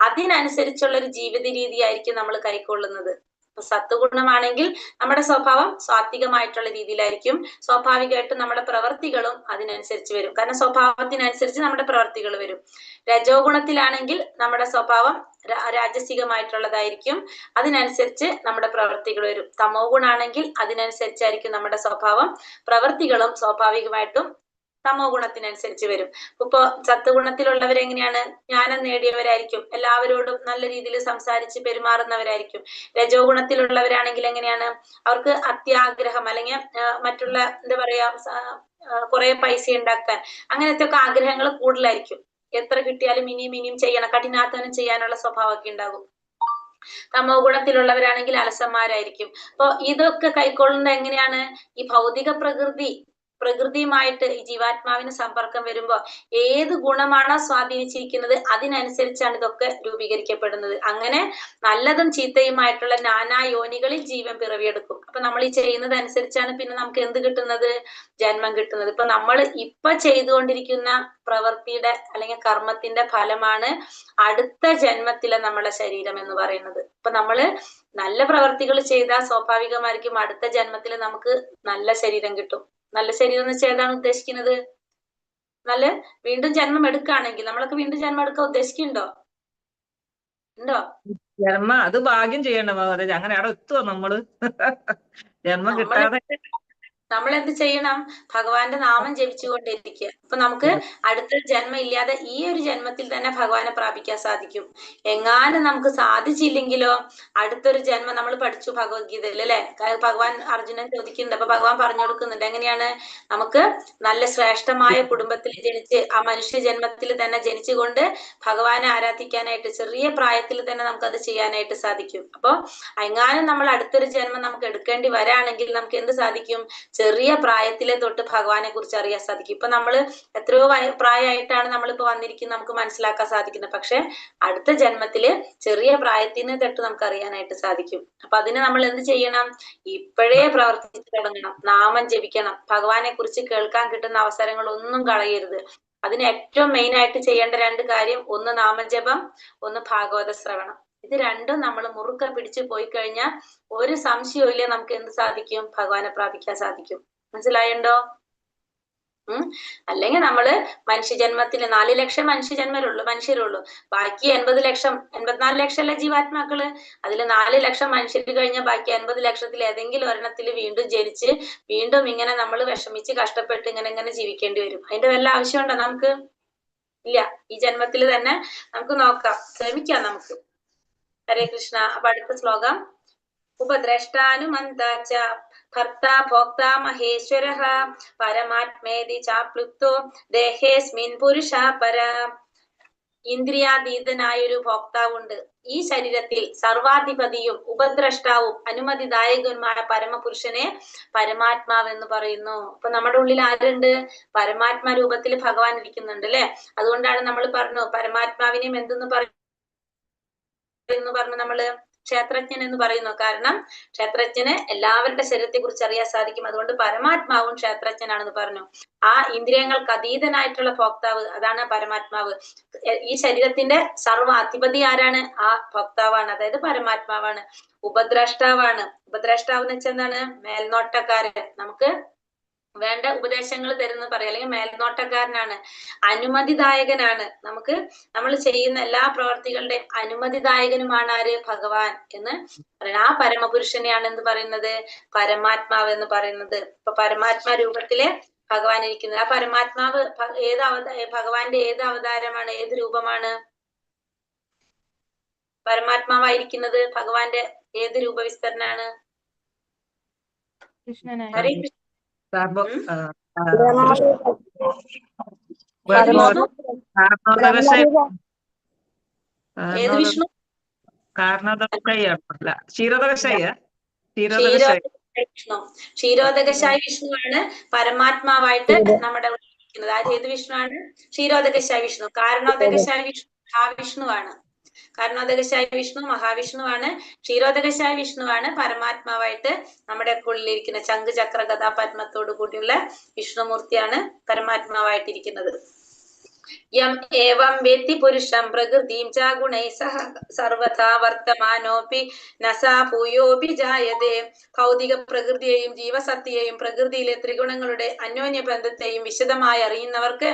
അതിനനുസരിച്ചുള്ള ഒരു ജീവിത രീതിയായിരിക്കും നമ്മൾ കൈക്കൊള്ളുന്നത്. സത്വഗുണമാണെങ്കിൽ നമ്മുടെ സ്വഭാവം സ്വാത്വികമായിട്ടുള്ള രീതിയിലായിരിക്കും. സ്വാഭാവികമായിട്ടും നമ്മുടെ പ്രവർത്തികളും അതിനനുസരിച്ച് വരും. കാരണം സ്വഭാവത്തിനനുസരിച്ച് നമ്മുടെ പ്രവർത്തികൾ വരും. രജോ ഗുണത്തിലാണെങ്കിൽ നമ്മുടെ സ്വഭാവം രാജസികമായിട്ടുള്ളതായിരിക്കും, അതിനനുസരിച്ച് നമ്മുടെ പ്രവർത്തികൾ വരും. തമോ ഗുണാണെങ്കിൽ അതിനനുസരിച്ചായിരിക്കും നമ്മുടെ സ്വഭാവം, പ്രവർത്തികളും സ്വാഭാവികമായിട്ടും തമോ ഗുണത്തിനനുസരിച്ച് വരും. ഇപ്പൊ സത്വഗുണത്തിലുള്ളവരെങ്ങനെയാണ്? ജ്ഞാനം നേടിയവരായിരിക്കും, എല്ലാവരോടും നല്ല രീതിയിൽ സംസാരിച്ച് പെരുമാറുന്നവരായിരിക്കും. രജോ ഗുണത്തിലുള്ളവരാണെങ്കിൽ എങ്ങനെയാണ്? അവർക്ക് അത്യാഗ്രഹം അല്ലെങ്കിൽ മറ്റുള്ള എന്താ പറയാ കുറെ പൈസ ഉണ്ടാക്കാൻ അങ്ങനത്തെ ഒക്കെ ആഗ്രഹങ്ങൾ കൂടുതലായിരിക്കും. എത്ര കിട്ടിയാലും ഇനിയും ഇനിയും ചെയ്യണം, കഠിനാധ്വാനം ചെയ്യാനുള്ള സ്വഭാവമൊക്കെ ഉണ്ടാകും. തമോ ഗുണത്തിലുള്ളവരാണെങ്കിൽ അലസന്മാരായിരിക്കും. അപ്പൊ ഇതൊക്കെ കൈക്കൊള്ളുന്നത് എങ്ങനെയാണ്? ഈ ഭൗതിക പ്രകൃതിയുമായിട്ട് ഈ ജീവാത്മാവിന് സമ്പർക്കം വരുമ്പോ ഏത് ഗുണമാണോ സ്വാധീനിച്ചിരിക്കുന്നത് അതിനനുസരിച്ചാണ് ഇതൊക്കെ രൂപീകരിക്കപ്പെടുന്നത്. അങ്ങനെ നല്ലതും ചീത്തയുമായിട്ടുള്ള നാനാ യോനികളിൽ ജീവൻ പിറവിയെടുക്കും. അപ്പൊ നമ്മൾ ഈ ചെയ്യുന്നത് അനുസരിച്ചാണ് പിന്നെ നമുക്ക് എന്ത് കിട്ടുന്നത്? ജന്മം കിട്ടുന്നത്. ഇപ്പൊ നമ്മൾ ഇപ്പൊ ചെയ്തുകൊണ്ടിരിക്കുന്ന പ്രവൃത്തിയുടെ അല്ലെങ്കിൽ കർമ്മത്തിന്റെ ഫലമാണ് അടുത്ത ജന്മത്തിലെ നമ്മുടെ ശരീരം എന്ന് പറയുന്നത്. ഇപ്പൊ നമ്മള് നല്ല പ്രവർത്തികൾ ചെയ്താൽ സ്വാഭാവികമായിരിക്കും അടുത്ത ജന്മത്തിൽ നമുക്ക് നല്ല ശരീരം കിട്ടും. നല്ല ശരീരം എന്ന് വെച്ചാൽ ഏതാണ് ഉദ്ദേശിക്കുന്നത്? നല്ല വീണ്ടും ജന്മം എടുക്കുകയാണെങ്കിൽ നമ്മളൊക്കെ വീണ്ടും ജന്മം എടുക്കാൻ ഉദ്ദേശിക്കുന്നുണ്ടോ? ഉണ്ടോ? ജന്മ അത് ഭാഗ്യം ചെയ്യണം. അതെ, അങ്ങനെ അവിടെ എത്തുവോ നമ്മള്? ജന്മം കിട്ടാതെ നമ്മൾ എന്ത് ചെയ്യണം? ഭഗവാന്റെ നാമം ജപിച്ചുകൊണ്ടിരിക്കുക. അപ്പൊ നമുക്ക് അടുത്ത ജന്മം ഇല്ലാതെ ഈ ഒരു ജന്മത്തിൽ തന്നെ ഭഗവാനെ പ്രാപിക്കാൻ സാധിക്കും. എങ്ങാനും നമുക്ക് സാധിച്ചില്ലെങ്കിലോ അടുത്തൊരു ജന്മം നമ്മൾ പഠിച്ചു ഭഗവത്ഗീതയിൽ അല്ലെ? ഭഗവാൻ അർജുനൻ ചോദിക്കുന്നുണ്ട്. അപ്പൊ ഭഗവാൻ പറഞ്ഞു കൊടുക്കുന്നുണ്ട് എങ്ങനെയാണ് നമുക്ക് നല്ല ശ്രേഷ്ഠമായ കുടുംബത്തിൽ ജനിച്ച് ആ മനുഷ്യ ജന്മത്തിൽ തന്നെ ജനിച്ചുകൊണ്ട് ഭഗവാനെ ആരാധിക്കാനായിട്ട് ചെറിയ പ്രായത്തിൽ തന്നെ നമുക്കത് ചെയ്യാനായിട്ട് സാധിക്കും. അപ്പൊ എങ്ങാനും നമ്മൾ അടുത്തൊരു ജന്മം നമുക്ക് എടുക്കേണ്ടി വരാണെങ്കിൽ നമുക്ക് എന്ത് സാധിക്കും? ചെറിയ പ്രായത്തിലെ തൊട്ട് ഭഗവാനെ കുറിച്ച് അറിയാൻ സാധിക്കും. ഇപ്പൊ നമ്മള് എത്രയോ പ്രായമായിട്ടാണ് നമ്മളിപ്പോ വന്നിരിക്കുന്നത് നമുക്ക് മനസ്സിലാക്കാൻ സാധിക്കുന്നത്. പക്ഷെ അടുത്ത ജന്മത്തില് ചെറിയ പ്രായത്തിന് തൊട്ട് നമുക്ക് അറിയാനായിട്ട് സാധിക്കും. അപ്പൊ അതിന് നമ്മൾ എന്ത് ചെയ്യണം? ഇപ്പോഴേ പ്രവർത്തിച്ചു തുടങ്ങണം, നാമം ജപിക്കണം, ഭഗവാനെ കുറിച്ച് കേൾക്കാൻ കിട്ടുന്ന അവസരങ്ങളൊന്നും കളയരുത്. അതിന് ഏറ്റവും മെയിൻ ആയിട്ട് ചെയ്യേണ്ട രണ്ട് കാര്യം, ഒന്ന് നാമജപം, ഒന്ന് ഭാഗവത ശ്രവണം. ഇത് രണ്ടും നമ്മൾ മുറുക്കെ പിടിച്ചു പോയി കഴിഞ്ഞാൽ ഒരു സംശയവും ഇല്ല നമുക്ക് എന്ത് സാധിക്കും? ഭഗവാനെ പ്രാപിക്കാൻ സാധിക്കും. മനസ്സിലായുണ്ടോ? അല്ലെങ്കിൽ നമ്മള് മനുഷ്യജന്മത്തിന് 4 ലക്ഷം മനുഷ്യരുള്ളൂ. ബാക്കി 80 ലക്ഷം 84 ലക്ഷം അല്ല ജീവാത്മാക്കള്. അതില് 4 ലക്ഷം മനുഷ്യർ കഴിഞ്ഞാൽ ബാക്കി 80 ലക്ഷത്തിൽ ഏതെങ്കിലും ഒരെണ്ണത്തിൽ വീണ്ടും ജനിച്ച് വീണ്ടും ഇങ്ങനെ നമ്മൾ വിഷമിച്ച് കഷ്ടപ്പെട്ട് ഇങ്ങനെ ഇങ്ങനെ ജീവിക്കേണ്ടി വരും. അതിന്റെ വല്ല ആവശ്യമുണ്ടോ നമുക്ക്? ഇല്ല. ഈ ജന്മത്തിൽ തന്നെ നമുക്ക് നോക്കാം, ശ്രമിക്കാം നമുക്ക്. ഹരേ കൃഷ്ണ. അപ്പൊ അടുത്ത ശ്ലോകം, ഉപദ്രഷ്ടാനുമന്താച ഭർത്താ ഭോക്താ മഹേശ്വരഃ പരമാത്മേതി ചാപ്ലുപ്തോ ദേഹേസ്മിൻ പുരുഷ പര. ഇന്ദ്രിയാതീതനായൊരു ഭോക്താവുണ്ട്. ഈ ശരീരത്തിൽ സർവാധിപതിയും ഉപദ്രഷ്ടാവും അനുമതിദായകനുമായ പരമപുരുഷനെ പരമാത്മാവെന്ന് പറയുന്നു. അപ്പൊ നമ്മുടെ ഉള്ളിൽ ആരുണ്ട്? പരമാത്മാ രൂപത്തിൽ ഭഗവാൻ ഇരിക്കുന്നുണ്ട് അല്ലെ? അതുകൊണ്ടാണ് നമ്മൾ പറഞ്ഞു പരമാത്മാവിനെയും എന്തെന്ന് പറയുന്നു പറഞ്ഞു നമ്മള് ക്ഷേത്രജ്ഞൻ എന്ന് പറയുന്നു. കാരണം ക്ഷേത്രജ്ഞന് എല്ലാവരുടെ ശരീരത്തെ കുറിച്ച് അറിയാൻ സാധിക്കും. അതുകൊണ്ട് പരമാത്മാവും ക്ഷേത്രജ്ഞനാണെന്ന് പറഞ്ഞു. ആ ഇന്ദ്രിയങ്ങൾക്ക് അതീതനായിട്ടുള്ള ഭോക്താവ്, അതാണ് പരമാത്മാവ്. ഈ ശരീരത്തിന്റെ സർവ്വ അധിപതി ആരാണ്? ആ ഭോക്താവാണ്, അതായത് പരമാത്മാവാണ്. ഉപദ്രഷ്ടാവാണ്. ഉപദ്രഷ്ടാവ് എന്ന് വെച്ചാൽ എന്താണ്? മേൽനോട്ടക്കാരൻ, നമുക്ക് വേണ്ട ഉപദേശങ്ങൾ തരുന്ന പറയാം, അല്ലെങ്കിൽ മേൽനോട്ടക്കാരനാണ്, അനുമതിദായകനാണ്. നമുക്ക് നമ്മൾ ചെയ്യുന്ന എല്ലാ പ്രവർത്തികളുടെയും അനുമതിദായകനുമാണ് ആര്? ഭഗവാൻ എന്ന് പറയുന്നത്. ആ പരമപുരുഷനെയാണ് എന്ത് പറയുന്നത്? പരമാത്മാവ് എന്ന് പറയുന്നത്. ഇപ്പൊ പരമാത്മാ രൂപത്തില് ഭഗവാൻ ഇരിക്കുന്നത്. ആ പരമാത്മാവ് ഏത് ഭഗവാന്റെ ഏത് അവതാരമാണ്? ഏത് രൂപമാണ് പരമാത്മാവായിരിക്കുന്നത്? ഭഗവാന്റെ ഏത് രൂപവിസ്തരനാണ്? ഹരേ കൃഷ്ണ. വിഷ്ണു? ക്ഷീരോദകശായി വിഷ്ണുവാണ് പരമാത്മാവായിട്ട് നമ്മുടെ ഇരിക്കുന്നത്. ആര്? ഏത് വിഷ്ണുവാണ്? ക്ഷീരോദകശായി വിഷ്ണു. കാരണോദകശായി വിഷ്ണു മഹാവിഷ്ണുവാണ്. കാരണോദകശായി വിഷ്ണു മഹാവിഷ്ണുവാണ്. ക്ഷീരോദകശായി വിഷ്ണുവാണ് പരമാത്മാവായിട്ട് നമ്മുടെ ഉള്ളിലിരിക്കുന്ന ചങ്ക് ചക്ര ഗതാപത്മത്തോടു കൂടിയുള്ള വിഷ്ണുമൂർത്തിയാണ് പരമാത്മാവായിട്ടിരിക്കുന്നത്. യം ഏവം വേത്തി പുരുഷം പ്രകൃതിം ച ഗുണൈ സഹ സർവഥാ വർത്തമാനോപി നസാ ഭൂയോപി ജായതേ. ഭൗതിക പ്രകൃതിയെയും ജീവസത്യയെയും പ്രകൃതിയിലെ ത്രിഗുണങ്ങളുടെ അന്യോന്യ ബന്ധത്തെയും വിശദമായി അറിയുന്നവർക്ക്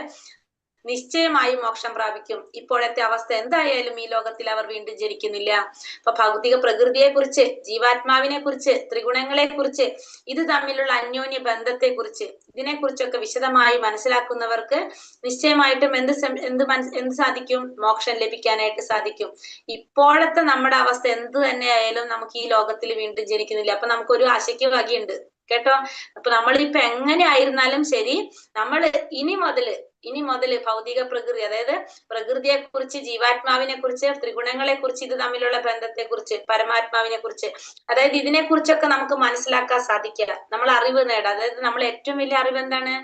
നിശ്ചയമായും മോക്ഷം പ്രാപിക്കും. ഇപ്പോഴത്തെ അവസ്ഥ എന്തായാലും ഈ ലോകത്തിൽ അവർ വീണ്ടും ജനിക്കുന്നില്ല. അപ്പൊ ഭൗതിക പ്രകൃതിയെ കുറിച്ച്, ജീവാത്മാവിനെ കുറിച്ച്, ത്രിഗുണങ്ങളെ കുറിച്ച്, ഇത് തമ്മിലുള്ള അന്യോന്യ ബന്ധത്തെ കുറിച്ച്, ഇതിനെ കുറിച്ചൊക്കെ വിശദമായി മനസ്സിലാക്കുന്നവർക്ക് നിശ്ചയമായിട്ടും എന്ത് എന്ത് എന്ത് സാധിക്കും? മോക്ഷം ലഭിക്കാനായിട്ട് സാധിക്കും. ഇപ്പോഴത്തെ നമ്മുടെ അവസ്ഥ എന്ത് തന്നെ ആയാലും നമുക്ക് ഈ ലോകത്തിൽ വീണ്ടും ജനിക്കുന്നില്ല. അപ്പൊ നമുക്കൊരു ആശയ്ക്ക് വകയുണ്ട്. കേട്ടോ. അപ്പൊ നമ്മളിപ്പോ എങ്ങനെ ആയിരുന്നാലും ശരി, നമ്മള് ഇനി മുതല് ഭൗതിക പ്രകൃതി, അതായത് പ്രകൃതിയെ കുറിച്ച്, ജീവാത്മാവിനെ കുറിച്ച്, ത്രിഗുണങ്ങളെ കുറിച്ച്, ഇത് തമ്മിലുള്ള ബന്ധത്തെ കുറിച്ച്, പരമാത്മാവിനെ കുറിച്ച്, അതായത് ഇതിനെ കുറിച്ചൊക്കെ നമുക്ക് മനസ്സിലാക്കാൻ സാധിക്കുക, നമ്മൾ അറിവ് നേടാം. അതായത് നമ്മൾ ഏറ്റവും വലിയ അറിവ് എന്താണ്?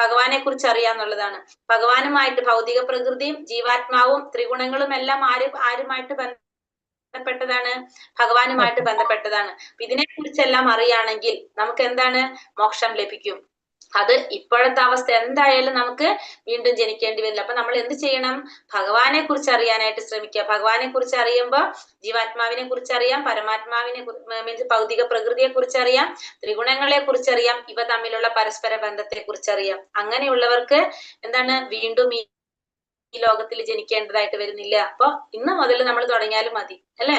ഭഗവാനെ കുറിച്ച് അറിയാന്നുള്ളതാണ്. ഭഗവാനുമായിട്ട് ഭൗതിക പ്രകൃതിയും ജീവാത്മാവും ത്രിഗുണങ്ങളും എല്ലാം ആരുമായിട്ട് ബന്ധപ്പെട്ടതാണ്? ഭഗവാനുമായിട്ട് ബന്ധപ്പെട്ടതാണ്. ഇതിനെ കുറിച്ചെല്ലാം അറിയാണെങ്കിൽ നമുക്ക് എന്താണ്? മോക്ഷം ലഭിക്കും. അത് ഇപ്പോഴത്തെ അവസ്ഥ എന്തായാലും നമുക്ക് വീണ്ടും ജനിക്കേണ്ടി വരില്ല. അപ്പൊ നമ്മൾ എന്ത് ചെയ്യണം? ഭഗവാനെ കുറിച്ച് അറിയാനായിട്ട് ശ്രമിക്കുക. ഭഗവാനെ കുറിച്ച് അറിയുമ്പോ ജീവാത്മാവിനെ കുറിച്ച് അറിയാം, പരമാത്മാവിനെ മീൻസ് ഭൗതിക പ്രകൃതിയെ കുറിച്ച് അറിയാം, ത്രിഗുണങ്ങളെ കുറിച്ച് അറിയാം, ഇവ തമ്മിലുള്ള പരസ്പര ബന്ധത്തെ കുറിച്ച് അറിയാം. അങ്ങനെയുള്ളവർക്ക് എന്താണ്? വീണ്ടും ഈ ലോകത്തിൽ ജനിക്കേണ്ടതായിട്ട് വരുന്നില്ല. അപ്പൊ ഇന്ന് മുതൽ നമ്മൾ തുടങ്ങിയാലും മതി, അല്ലെ?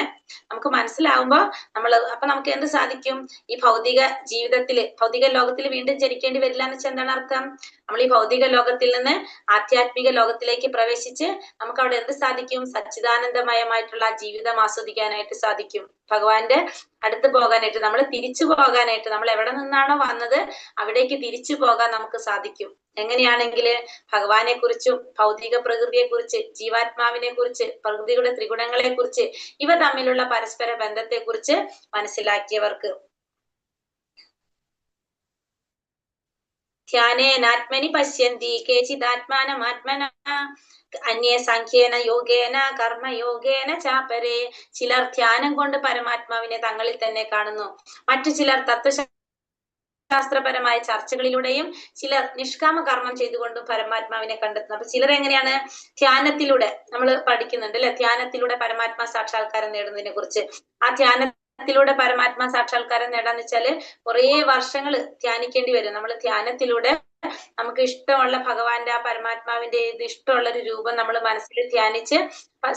നമുക്ക് മനസ്സിലാവുമ്പോ നമ്മള് അപ്പൊ നമുക്ക് എന്ത് സാധിക്കും? ഈ ഭൗതിക ജീവിതത്തില്, ഭൗതിക ലോകത്തിൽ വീണ്ടും ജനിക്കേണ്ടി വരില്ല എന്ന് വെച്ചാൽ എന്താണ് അർത്ഥം? നമ്മൾ ഈ ഭൗതിക ലോകത്തിൽ നിന്ന് ആധ്യാത്മിക ലോകത്തിലേക്ക് പ്രവേശിച്ച് നമുക്ക് അവിടെ എന്ത് സാധിക്കും? സച്ചിദാനന്ദമയമായിട്ടുള്ള ജീവിതം ആസ്വദിക്കാനായിട്ട് സാധിക്കും. ഭഗവാന്റെ അടുത്ത് പോകാനായിട്ട്, നമ്മൾ തിരിച്ചു പോകാനായിട്ട്, നമ്മൾ എവിടെ നിന്നാണോ വന്നത് അവിടേക്ക് തിരിച്ചു പോകാൻ നമുക്ക് സാധിക്കും. എങ്ങനെയാണെങ്കിൽ ഭഗവാനെ കുറിച്ചും ഭൗതിക പ്രകൃതിയെ കുറിച്ച്, ജീവാത്മാവിനെ കുറിച്ച്, പ്രകൃതിയുടെ ത്രിഗുണങ്ങളെ കുറിച്ച്, ഇവ തമ്മിലുള്ള പരസ്പര ബന്ധത്തെ കുറിച്ച് മനസ്സിലാക്കിയവർക്ക്. ധ്യാനേനാത്മനി പശ്യന്തി കേചിദാത്മാനമാത്മന അന്യേ സംഖ്യേന യോഗേന കർമ്മയോഗേന ചാപരേ. ചിലർ ധ്യാനം കൊണ്ട് പരമാത്മാവിനെ തങ്ങളിൽ തന്നെ കാണുന്നു. മറ്റു ചിലർ തത്വശാസ്ത്രപരമായ ചർച്ചകളിലൂടെയും ചിലർ നിഷ്കാമ കർമ്മം ചെയ്തുകൊണ്ടും പരമാത്മാവിനെ കണ്ടെത്തുന്നു. അപ്പൊ ചിലർ എങ്ങനെയാണ്? ധ്യാനത്തിലൂടെ നമ്മൾ പഠിക്കുന്നുണ്ട് അല്ലെ? ധ്യാനത്തിലൂടെ പരമാത്മാ സാക്ഷാത്കാരം നേടുന്നതിനെ കുറിച്ച്. ആ ധ്യാനത്തിലൂടെ പരമാത്മാ സാക്ഷാത്കാരം നേടാന്ന് വെച്ചാല് കുറേ വർഷങ്ങൾ ധ്യാനിക്കേണ്ടി വരും. നമ്മൾ ധ്യാനത്തിലൂടെ നമുക്ക് ഇഷ്ടമുള്ള ഭഗവാന്റെ ആ പരമാത്മാവിന്റെ ഏത് ഇഷ്ടമുള്ള ഒരു രൂപം നമ്മൾ മനസ്സിൽ ധ്യാനിച്ച്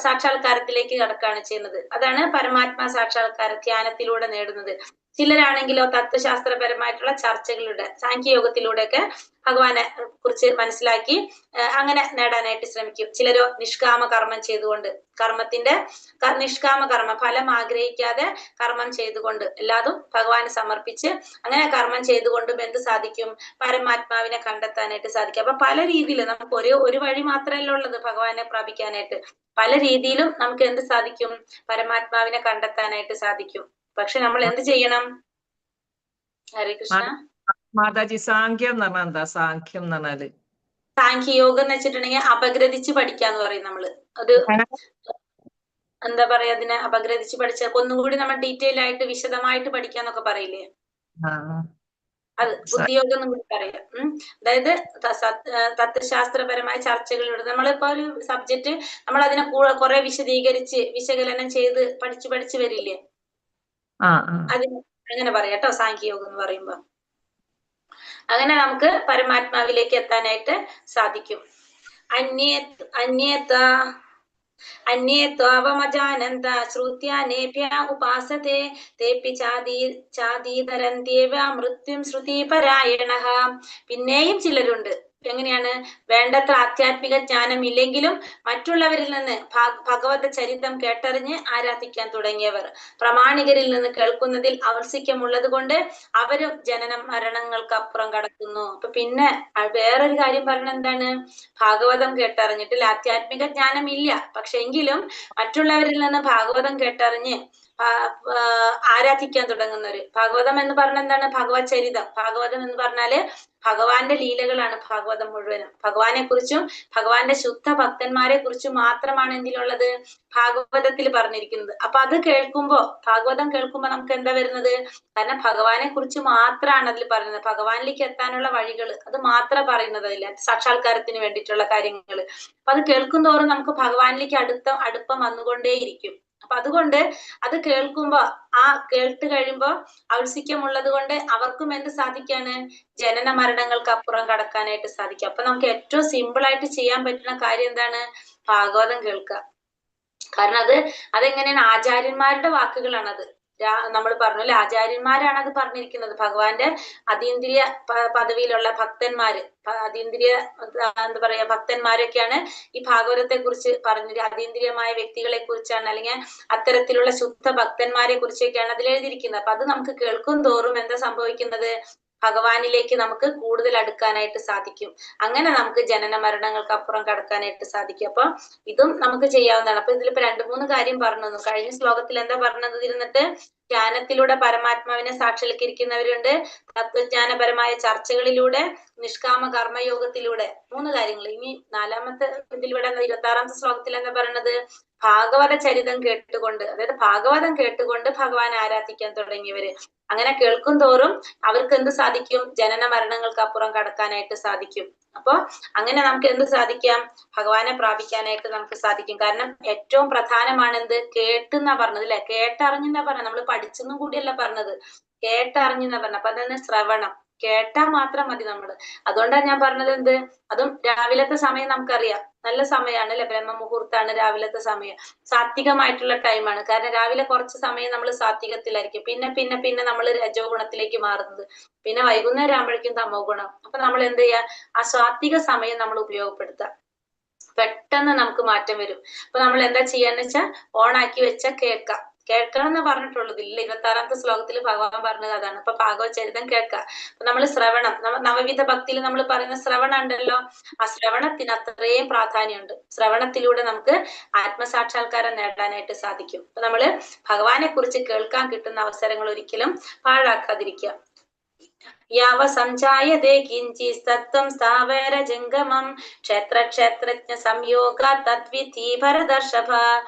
സാക്ഷാത്കാരത്തിലേക്ക് കടക്കുകയാണ് ചെയ്യുന്നത്. അതാണ് പരമാത്മാ സാക്ഷാത്കാര ധ്യാനത്തിലൂടെ നേടുന്നത്. ചിലരാണെങ്കിലോ തത്വശാസ്ത്രപരമായിട്ടുള്ള ചർച്ചകളിലൂടെ, സാഖ്യയോഗത്തിലൂടെയൊക്കെ ഭഗവാനെ കുറിച്ച് മനസ്സിലാക്കി അങ്ങനെ നേടാനായിട്ട് ശ്രമിക്കും. ചിലരോ നിഷ്കാമ കർമ്മം ചെയ്തുകൊണ്ട്, കർമ്മത്തിന്റെ നിഷ്കാമ കർമ്മ ഫലം ആഗ്രഹിക്കാതെ കർമ്മം ചെയ്തുകൊണ്ട്, എല്ലാതും ഭഗവാന് സമർപ്പിച്ച് അങ്ങനെ കർമ്മം ചെയ്തുകൊണ്ടും എന്ത് സാധിക്കും? പരമാത്മാവിനെ കണ്ടെത്താനായിട്ട് സാധിക്കും. അപ്പൊ പല രീതിയിൽ നമുക്ക് ഒരു വഴി മാത്രമല്ല ഉള്ളത് ഭഗവാനെ പ്രാപിക്കാനായിട്ട്. പല രീതിയിലും നമുക്ക് എന്ത് സാധിക്കും? പരമാത്മാവിനെ കണ്ടെത്താനായിട്ട് സാധിക്കും. പക്ഷെ നമ്മൾ എന്ത് ചെയ്യണം? ഹരേ കൃഷ്ണ. മാതാജി, സാഖ്യം എന്ന് പറഞ്ഞാൽ എന്താ? സാഖ്യം എന്ന് പറഞ്ഞാല് സാഖ്യയോഗം എന്ന് വെച്ചിട്ടുണ്ടെങ്കിൽ അപഗ്രഥിച്ച് പഠിക്കാന്ന് പറയും നമ്മള്. അത് എന്താ പറയാ, അതിനെ അപഗ്രഥിച്ച് പഠിച്ച ഒന്നുകൂടി നമ്മൾ ഡീറ്റെയിൽ ആയിട്ട് വിശദമായിട്ട് പഠിക്കാന്നൊക്കെ പറയില്ലേ? അത് ബുദ്ധിയോഗം എന്നും കൂടി പറയാം. അതായത് തത്വശാസ്ത്രപരമായ ചർച്ചകളിലൂടെ നമ്മളിപ്പോ ഒരു സബ്ജക്ട് നമ്മൾ അതിനെ കുറെ വിശദീകരിച്ച് വിശകലനം ചെയ്ത് പഠിച്ചു പഠിച്ചു വരില്ലേ, അതിന് അങ്ങനെ പറയാം കേട്ടോ സാഖ്യയോഗം എന്ന് പറയുമ്പോ. അങ്ങനെ നമുക്ക് പരമാത്മാവിലേക്ക് എത്താനായിട്ട് സാധിക്കും. അന്യേത്വാവമജാനന്ത ശ്രുത്യാനേഭ്യ ഉപാസത്തെ തേപി ചാതീതരന്ത്യേവ മൃത്യും ശ്രുതിപരായണഃ. പിന്നെയും ചിലരുണ്ട്. എങ്ങനെയാണ്? വേണ്ടത്ര ആധ്യാത്മിക ജ്ഞാനം ഇല്ലെങ്കിലും മറ്റുള്ളവരിൽ നിന്ന് ഭഗവത് ചരിത്രം കേട്ടറിഞ്ഞ് ആരാധിക്കാൻ തുടങ്ങിയവർ. പ്രമാണികരിൽ നിന്ന് കേൾക്കുന്നതിൽ ഔത്സുക്യമുള്ളത് കൊണ്ട് അവരും ജനന മരണങ്ങൾക്കപ്പുറം കടക്കുന്നു. അപ്പൊ പിന്നെ വേറൊരു കാര്യം പറയണ എന്താണ്? ഭാഗവതം കേട്ടറിഞ്ഞിട്ടില്ല, ആധ്യാത്മിക ജ്ഞാനം ഇല്ല, പക്ഷെ എങ്കിലും മറ്റുള്ളവരിൽ നിന്ന് ഭാഗവതം കേട്ടറിഞ്ഞ് ആരാധിക്കാൻ തുടങ്ങുന്നവര്. ഭാഗവതം എന്ന് പറഞ്ഞ എന്താണ്? ഭഗവത് ചരിതം. ഭാഗവതം എന്ന് പറഞ്ഞാല് ഭഗവാന്റെ ലീലകളാണ് ഭാഗവതം മുഴുവനും. ഭഗവാനെ കുറിച്ചും ഭഗവാന്റെ ശുദ്ധ ഭക്തന്മാരെ കുറിച്ചും മാത്രമാണ് എന്തിലുള്ളത്? ഭാഗവതത്തിൽ പറഞ്ഞിരിക്കുന്നത്. അപ്പൊ അത് കേൾക്കുമ്പോ, ഭാഗവതം കേൾക്കുമ്പോ നമുക്ക് എന്താ വരുന്നത്? കാരണം ഭഗവാനെ കുറിച്ച് മാത്രമാണ് അതിൽ പറയുന്നത്. ഭഗവാനിലേക്ക് എത്താനുള്ള വഴികൾ അത് മാത്രം പറയുന്നത് അതില്ല, സാക്ഷാത്കാരത്തിന് വേണ്ടിയിട്ടുള്ള കാര്യങ്ങൾ. അപ്പൊ അത് കേൾക്കും തോറും നമുക്ക് ഭഗവാനിലേക്ക് അടുപ്പം വന്നുകൊണ്ടേയിരിക്കും. അപ്പൊ അതുകൊണ്ട് അത് കേൾക്കുമ്പോ, ആ കേട്ട് കഴിയുമ്പോ ഔത്സുക്യമുള്ളത് കൊണ്ട് അവർക്കും എന്ത് സാധിക്കാണ്? ജനന മരണങ്ങൾക്ക് അപ്പുറം കടക്കാനായിട്ട് സാധിക്കും. അപ്പൊ നമുക്ക് ഏറ്റവും സിമ്പിൾ ആയിട്ട് ചെയ്യാൻ പറ്റുന്ന കാര്യം എന്താണ്? ഭാഗവതം കേൾക്കുക. കാരണം അതെങ്ങനെയാണ്? ആചാര്യന്മാരുടെ വാക്കുകളാണത്. നമ്മൾ പറഞ്ഞു അല്ലെ, ആചാര്യന്മാരാണ് അത് പറഞ്ഞിരിക്കുന്നത്. ഭഗവാന്റെ അതീന്ദ്രിയ പദവിയിലുള്ള ഭക്തന്മാര്, അതീന്ദ്രിയ എന്താ പറയാ ഭക്തന്മാരൊക്കെയാണ് ഈ ഭാഗവതത്തെ കുറിച്ച് പറഞ്ഞത്. അതീന്ദ്രിയമായ വ്യക്തികളെ കുറിച്ചാണ്, അല്ലെങ്കിൽ അത്തരത്തിലുള്ള ശുദ്ധ ഭക്തന്മാരെ കുറിച്ചൊക്കെയാണ് അതിൽ എഴുതിയിരിക്കുന്നത്. അപ്പൊ അത് നമുക്ക് കേൾക്കും തോറും എന്താ സംഭവിക്കുന്നത്? ഭഗവാനിലേക്ക് നമുക്ക് കൂടുതൽ അടുക്കാനായിട്ട് സാധിക്കും. അങ്ങനെ നമുക്ക് ജനന മരണങ്ങൾക്ക് അപ്പുറം കടക്കാനായിട്ട് സാധിക്കും. അപ്പൊ ഇതും നമുക്ക് ചെയ്യാവുന്നതാണ്. അപ്പൊ ഇതിലിപ്പോ 2-3 കാര്യം പറഞ്ഞു തന്നു. കഴിഞ്ഞ ശ്ലോകത്തിൽ എന്താ പറഞ്ഞത്? ഇരുന്നിട്ട് ധ്യാനത്തിലൂടെ പരമാത്മാവിനെ സാക്ഷാത്കരിക്കുന്നവരുണ്ട്, തത്വജ്ഞാനപരമായ ചർച്ചകളിലൂടെ, നിഷ്കാമ കർമ്മയോഗത്തിലൂടെ, 3 കാര്യങ്ങൾ. ഇനി നാലാമത്തെ ഇതിലൂടെ 26-ാമത്തെ ശ്ലോകത്തിൽ എന്താ പറയണത്? ഭാഗവത ചരിതം കേട്ടുകൊണ്ട്, അതായത് ഭാഗവതം കേട്ടുകൊണ്ട് ഭഗവാനെ ആരാധിക്കാൻ തുടങ്ങിയവര്. അങ്ങനെ കേൾക്കും തോറും അവർക്ക് എന്ത് സാധിക്കും? ജനന മരണങ്ങൾക്ക് അപ്പുറം കടക്കാനായിട്ട് സാധിക്കും. അപ്പൊ അങ്ങനെ നമുക്ക് എന്ത് സാധിക്കാം? ഭഗവാനെ പ്രാപിക്കാനായിട്ട് നമുക്ക് സാധിക്കും. കാരണം ഏറ്റവും പ്രധാനമാണ് എന്ത്? കേട്ടെന്നാ പറഞ്ഞത് അല്ലെ? കേട്ടറിഞ്ഞെന്നാ പറഞ്ഞത്. നമ്മൾ പഠിച്ചെന്നും കൂടിയല്ല പറഞ്ഞത്, കേട്ടറിഞ്ഞെന്നാ പറഞ്ഞത്. അപ്പൊ അതാണ് ശ്രവണം. കേട്ടാ മാത്രം മതി നമ്മള്. അതുകൊണ്ടാണ് ഞാൻ പറഞ്ഞത് എന്ത്? അതും രാവിലത്തെ സമയം നമുക്കറിയാം, നല്ല സമയമാണ് അല്ലെ? ബ്രഹ്മമുഹൂർത്താണ് രാവിലത്തെ സമയം, സാത്വികമായിട്ടുള്ള ടൈമാണ്. കാരണം രാവിലെ കുറച്ച് സമയം നമ്മൾ സാത്വികത്തിലായിരിക്കും, പിന്നെ പിന്നെ പിന്നെ നമ്മൾ രജോ ഗുണത്തിലേക്ക് മാറുന്നത്, പിന്നെ വൈകുന്നേരം ആകുമ്പോഴേക്കും തമോ ഗുണം. അപ്പൊ നമ്മൾ എന്ത് ചെയ്യാ? ആ സാത്വിക സമയം നമ്മൾ ഉപയോഗപ്പെടുത്തുക. പെട്ടെന്ന് നമുക്ക് മാറ്റം വരും. അപ്പൊ നമ്മൾ എന്താ ചെയ്യാന്ന് വെച്ചാൽ ഓണാക്കി വെച്ചാൽ കേൾക്കാം. കേൾക്കണം എന്ന് പറഞ്ഞിട്ടുള്ളത് ഇല്ല. 26-ാമത്തെ ശ്ലോകത്തിൽ ഭഗവാൻ പറഞ്ഞത് അതാണ്. അപ്പൊ ഭാഗവത ചരിതം കേൾക്കാം. അപ്പൊ നമ്മള് ശ്രവണം, നവവിധ ഭക്തിയിൽ നമ്മൾ പറയുന്ന ശ്രവണം ഉണ്ടല്ലോ, ആ ശ്രവണത്തിന് അത്രയും പ്രാധാന്യമുണ്ട്. ശ്രവണത്തിലൂടെ നമുക്ക് ആത്മസാക്ഷാത്കാരം നേടാനായിട്ട് സാധിക്കും. അപ്പൊ നമ്മള് ഭഗവാനെ കുറിച്ച് കേൾക്കാൻ കിട്ടുന്ന അവസരങ്ങൾ ഒരിക്കലും പാഴാക്കാതിരിക്കുക. യാവ സംജായതേ കിഞ്ചിസ്തത്വം സ്ഥാവര ജംഗമം ക്ഷേത്ര ക്ഷേത്രജ്ഞ സംയോഗ തദ്വിധി ഭരതർഷഭ.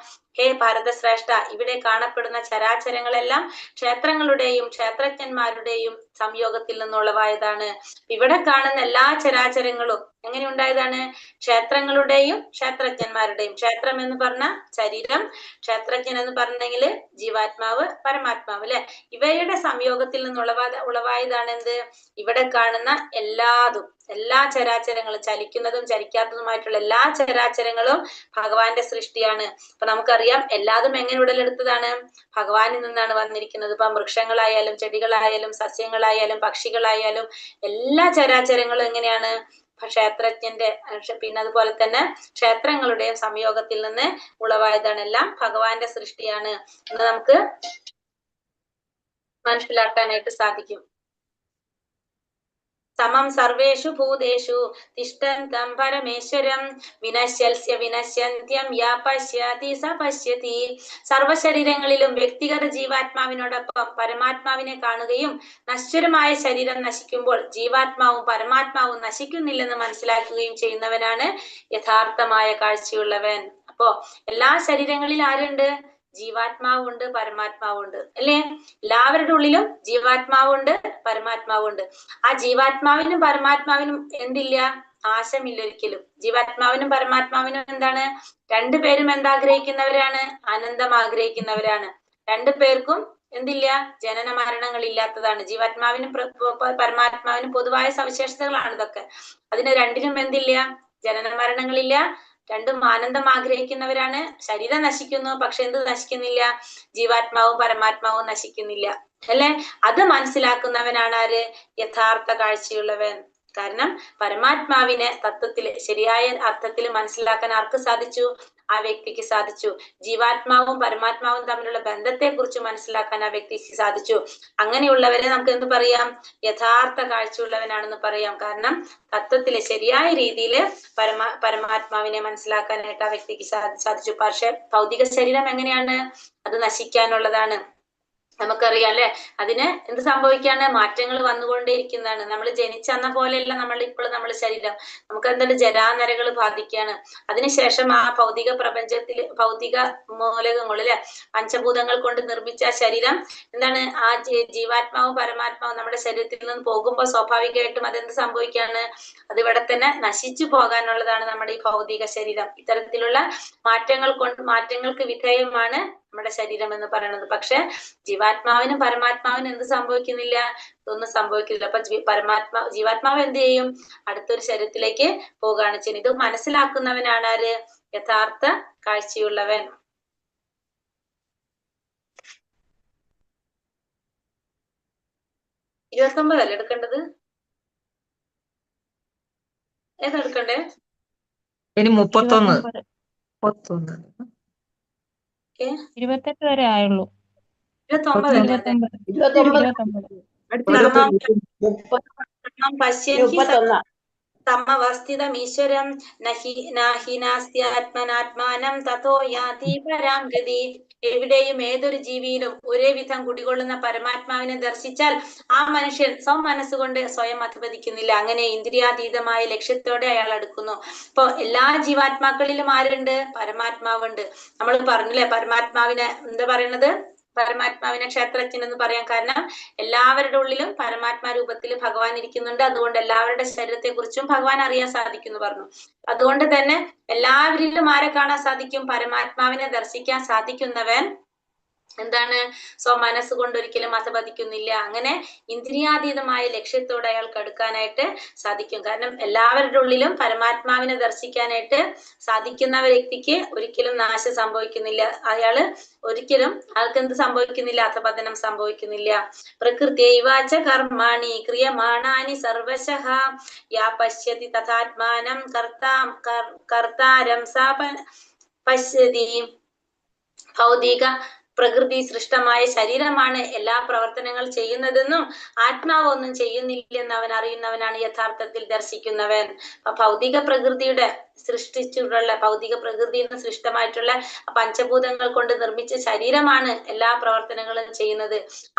ഹേ ഭാരതശ്രേഷ്ഠ, ഇവിടെ കാണപ്പെടുന്ന ചരാചരങ്ങളെല്ലാം ക്ഷേത്രങ്ങളുടെയും ക്ഷേത്രജ്ഞന്മാരുടെയും സംയോഗത്തിൽ നിന്നുള്ളവായതാണ്. ഇവിടെ കാണുന്ന എല്ലാ ചരാചരങ്ങളും എങ്ങനെ ഉണ്ടായതാണ്? ക്ഷേത്രങ്ങളുടെയും ക്ഷേത്രജ്ഞന്മാരുടെയും. ക്ഷേത്രം എന്ന് പറഞ്ഞ ശരീരം, ക്ഷേത്രജ്ഞൻ എന്ന് പറഞ്ഞെങ്കിൽ ജീവാത്മാവ്, പരമാത്മാവ് അല്ലെ? ഇവയുടെ സംയോഗത്തിൽ നിന്നുള്ളവായതാണ് എന്ത്? ഇവിടെ കാണുന്ന എല്ലാതും, എല്ലാ ചരാചരങ്ങളും, ചലിക്കുന്നതും ചലിക്കാത്തതുമായിട്ടുള്ള എല്ലാ ചരാചരങ്ങളും ഭഗവാന്റെ സൃഷ്ടിയാണ്. അപ്പൊ നമുക്കറിയാം എല്ലാതും എങ്ങനെ ഉടലെടുത്തതാണ്? ഭഗവാനിൽ നിന്നാണ് വന്നിരിക്കുന്നത്. ഇപ്പൊ വൃക്ഷങ്ങളായാലും ചെടികളായാലും സസ്യങ്ങളായാലും പക്ഷികളായാലും എല്ലാ ചരാചരങ്ങളും എങ്ങനെയാണ്? ക്ഷേത്രജ്ഞന്റെ, പിന്നെ അതുപോലെ തന്നെ ക്ഷേത്രങ്ങളുടെയും സംയോഗത്തിൽ നിന്ന് ഉളവായതാണ്. എല്ലാം ഭഗവാന്റെ സൃഷ്ടിയാണ് എന്ന് നമുക്ക് മനസ്സിലാക്കാനായിട്ട് സാധിക്കും. സമം സർവേഷു ഭൂതേഷു തിഷ്ഠന്തം പരമേശ്വരം വിനശ്യൽസ്യ വിനശ്യന്ത്യം യാ പശ്യതി സ പശ്യതി. സർവശരീരങ്ങളിലും വ്യക്തിഗത ജീവാത്മാവിനോടൊപ്പം പരമാത്മാവിനെ കാണുകയും നശ്വരമായ ശരീരം നശിക്കുമ്പോൾ ജീവാത്മാവും പരമാത്മാവും നശിക്കുന്നില്ലെന്ന് മനസ്സിലാക്കുകയും ചെയ്യുന്നവനാണ് യഥാർത്ഥമായ കാഴ്ചയുള്ളവൻ. അപ്പോ എല്ലാ ശരീരങ്ങളിലും ആരുണ്ട്? ജീവാത്മാവുണ്ട്, പരമാത്മാവുണ്ട് അല്ലേ? എല്ലാവരുടെ ഉള്ളിലും ജീവാത്മാവുണ്ട്, പരമാത്മാവുണ്ട്. ആ ജീവാത്മാവിനും പരമാത്മാവിനും എന്തില്ല? ആശമില്ല ഒരിക്കലും. ജീവാത്മാവിനും പരമാത്മാവിനും എന്താണ്? രണ്ടുപേരും എന്താഗ്രഹിക്കുന്നവരാണ്? ആനന്ദം ആഗ്രഹിക്കുന്നവരാണ്. രണ്ടുപേർക്കും എന്തില്ല? ജനന മരണങ്ങൾ ഇല്ലാത്തതാണ്. ജീവാത്മാവിനും പരമാത്മാവിനും പൊതുവായ സവിശേഷതകളാണ് ഇതൊക്കെ. അതിന് രണ്ടിനും എന്തില്ല? ജനന മരണങ്ങളില്ല. രണ്ടും ആനന്ദം ആഗ്രഹിക്കുന്നവരാണ്. ശരീരം നശിക്കുന്നു, പക്ഷെ എന്ത് നശിക്കുന്നില്ല? ജീവാത്മാവും പരമാത്മാവും നശിക്കുന്നില്ല അല്ലെ? അത് മനസ്സിലാക്കുന്നവനാണ് ആര്? യഥാർത്ഥ കാഴ്ചയുള്ളവൻ. കാരണം പരമാത്മാവിനെ തത്വത്തില് ശരിയായ അർത്ഥത്തിൽ മനസ്സിലാക്കാൻ ആർക്ക് സാധിച്ചു? ആ വ്യക്തിക്ക് സാധിച്ചു. ജീവാത്മാവും പരമാത്മാവും തമ്മിലുള്ള ബന്ധത്തെ കുറിച്ച് മനസ്സിലാക്കാൻ ആ വ്യക്തിക്ക് സാധിച്ചു. അങ്ങനെയുള്ളവരെ നമുക്ക് എന്ത് പറയാം? യഥാർത്ഥ കാഴ്ചയുള്ളവനാണെന്ന് പറയാം. കാരണം തത്വത്തില് ശരിയായ രീതിയിൽ പരമാത്മാവിനെ മനസ്സിലാക്കാനായിട്ട് ആ വ്യക്തിക്ക് സാധിച്ചു. പക്ഷെ ഭൗതിക ശരീരം എങ്ങനെയാണ്? അത് നശിക്കാനുള്ളതാണ്. നമുക്കറിയാം അല്ലെ? അതിന് എന്ത് സംഭവിക്കാണ്? മാറ്റങ്ങൾ വന്നുകൊണ്ടേയിരിക്കുന്നതാണ്. നമ്മൾ ജനിച്ചന്ന പോലെയല്ല നമ്മൾ ഇപ്പോൾ നമ്മുടെ ശരീരം. നമുക്ക് എന്താണ്? ജരാനരകൾ ബാധിക്കുകയാണ്. അതിനുശേഷം ആ ഭൗതിക പ്രപഞ്ചത്തിൽ ഭൗതിക മൂലകങ്ങൾ അല്ലെ, പഞ്ചഭൂതങ്ങൾ കൊണ്ട് നിർമ്മിച്ച ശരീരം എന്താണ്? ആ ജീവാത്മാവും പരമാത്മാവും നമ്മുടെ ശരീരത്തിൽ നിന്ന് പോകുമ്പോ സ്വാഭാവികമായിട്ടും അതെന്ത് സംഭവിക്കാണ്? അത് ഇവിടെ തന്നെ നശിച്ചു പോകാനുള്ളതാണ് നമ്മുടെ ഈ ഭൗതിക ശരീരം. ഇത്തരത്തിലുള്ള മാറ്റങ്ങൾക്ക് വിധേയമാണ് നമ്മുടെ ശരീരം എന്ന് പറയുന്നത്. പക്ഷെ ജീവാത്മാവിനും പരമാത്മാവിനും എന്ത് സംഭവിക്കുന്നില്ല? ഇതൊന്നും സംഭവിക്കുന്നില്ല. അപ്പൊ ജീവാത്മാവ് എന്ത് ചെയ്യും? അടുത്തൊരു ശരീരത്തിലേക്ക് പോവുകയാണ് ചെയ്യുന്നത്. ഇത് മനസ്സിലാക്കുന്നവനാണ് ആര്? യഥാർത്ഥ കാഴ്ചയുള്ളവൻ. 29 അല്ലേ എടുക്കേണ്ടത്? ഏതാ എടുക്കണ്ടേ? ഇനി 31. 29. 31. 28 വരെ ആയുള്ളൂ. 29 അല്ലേ? 29. 29. 29. പശ്യൻ he സമവസ്ഥിതമീശ്വരം നഹി നാഹിനാസ്ത്യാത്മനാത്മാനം തഥോ യാതി പരാം ഗതി. എവിടെയും ഏതൊരു ജീവിയിലും ഒരേ വിധം കുടികൊള്ളുന്ന പരമാത്മാവിനെ ദർശിച്ചാൽ ആ മനുഷ്യൻ സ്വമനസ്സുകൊണ്ട് സ്വയം അധപതിക്കുന്നില്ല. അങ്ങനെ ഇന്ദ്രിയാതീതമായ ലക്ഷ്യത്തോടെ അയാൾ അടുക്കുന്നു. ഇപ്പൊ എല്ലാ ജീവാത്മാക്കളിലും ആരുണ്ട്? പരമാത്മാവുണ്ട്. നമ്മൾ പറഞ്ഞില്ലേ പരമാത്മാവിനെ എന്താ പറയണത്? പരമാത്മാവിനെ ക്ഷേത്രജ്ഞൻ എന്ന് പറയാൻ കാരണം എല്ലാവരുടെ ഉള്ളിലും പരമാത്മാ രൂപത്തിൽ ഭഗവാൻ ഇരിക്കുന്നുണ്ട്. അതുകൊണ്ട് എല്ലാവരുടെ ശരീരത്തെ കുറിച്ചും ഭഗവാൻ അറിയാൻ സാധിക്കുന്നു പറഞ്ഞു. അതുകൊണ്ട് തന്നെ എല്ലാവരിലും ആരെ കാണാൻ സാധിക്കും? പരമാത്മാവിനെ ദർശിക്കാൻ സാധിക്കുന്നവൻ എന്താണ്? സ്വമനസ്സുകൊണ്ട് ഒരിക്കലും അധപതിക്കുന്നില്ല. അങ്ങനെ ഇന്ദ്രിയാതീതമായ ലക്ഷ്യത്തോടെ അയാൾക്ക് അടുക്കാനായിട്ട് സാധിക്കും. കാരണം എല്ലാവരുടെ ഉള്ളിലും പരമാത്മാവിനെ ദർശിക്കാനായിട്ട് സാധിക്കുന്ന വ്യക്തിക്ക് ഒരിക്കലും നാശം സംഭവിക്കുന്നില്ല. അയാള് ഒരിക്കലും ആൾക്ക് എന്ത് സംഭവിക്കുന്നില്ല? അധപതനം സംഭവിക്കുന്നില്ല. പ്രകൃത്യൈവാച കർമാണി ക്രിയമാണാനി സർവശഃ യാ പശ്യതി തഥാത്മാനം കർത്താരം സാ പശ്യതി. ഭൗതിക പ്രകൃതി സൃഷ്ടമായ ശരീരമാണ് എല്ലാ പ്രവർത്തനങ്ങൾ ചെയ്യുന്നതെന്നും ആത്മാവ് ഒന്നും ചെയ്യുന്നില്ലെന്ന് അവൻ അറിയുന്നവനാണ് യഥാർത്ഥത്തിൽ ദർശിക്കുന്നവൻ. അപ്പൊ ഭൗതിക പ്രകൃതിയുടെ സൃഷ്ടിച്ചിട്ടുള്ള ഭൗതിക പ്രകൃതിയിൽ നിന്ന് സൃഷ്ടമായിട്ടുള്ള പഞ്ചഭൂതങ്ങൾ കൊണ്ട് നിർമ്മിച്ച ശരീരമാണ് എല്ലാ പ്രവർത്തനങ്ങളും ചെയ്യുന്നത്.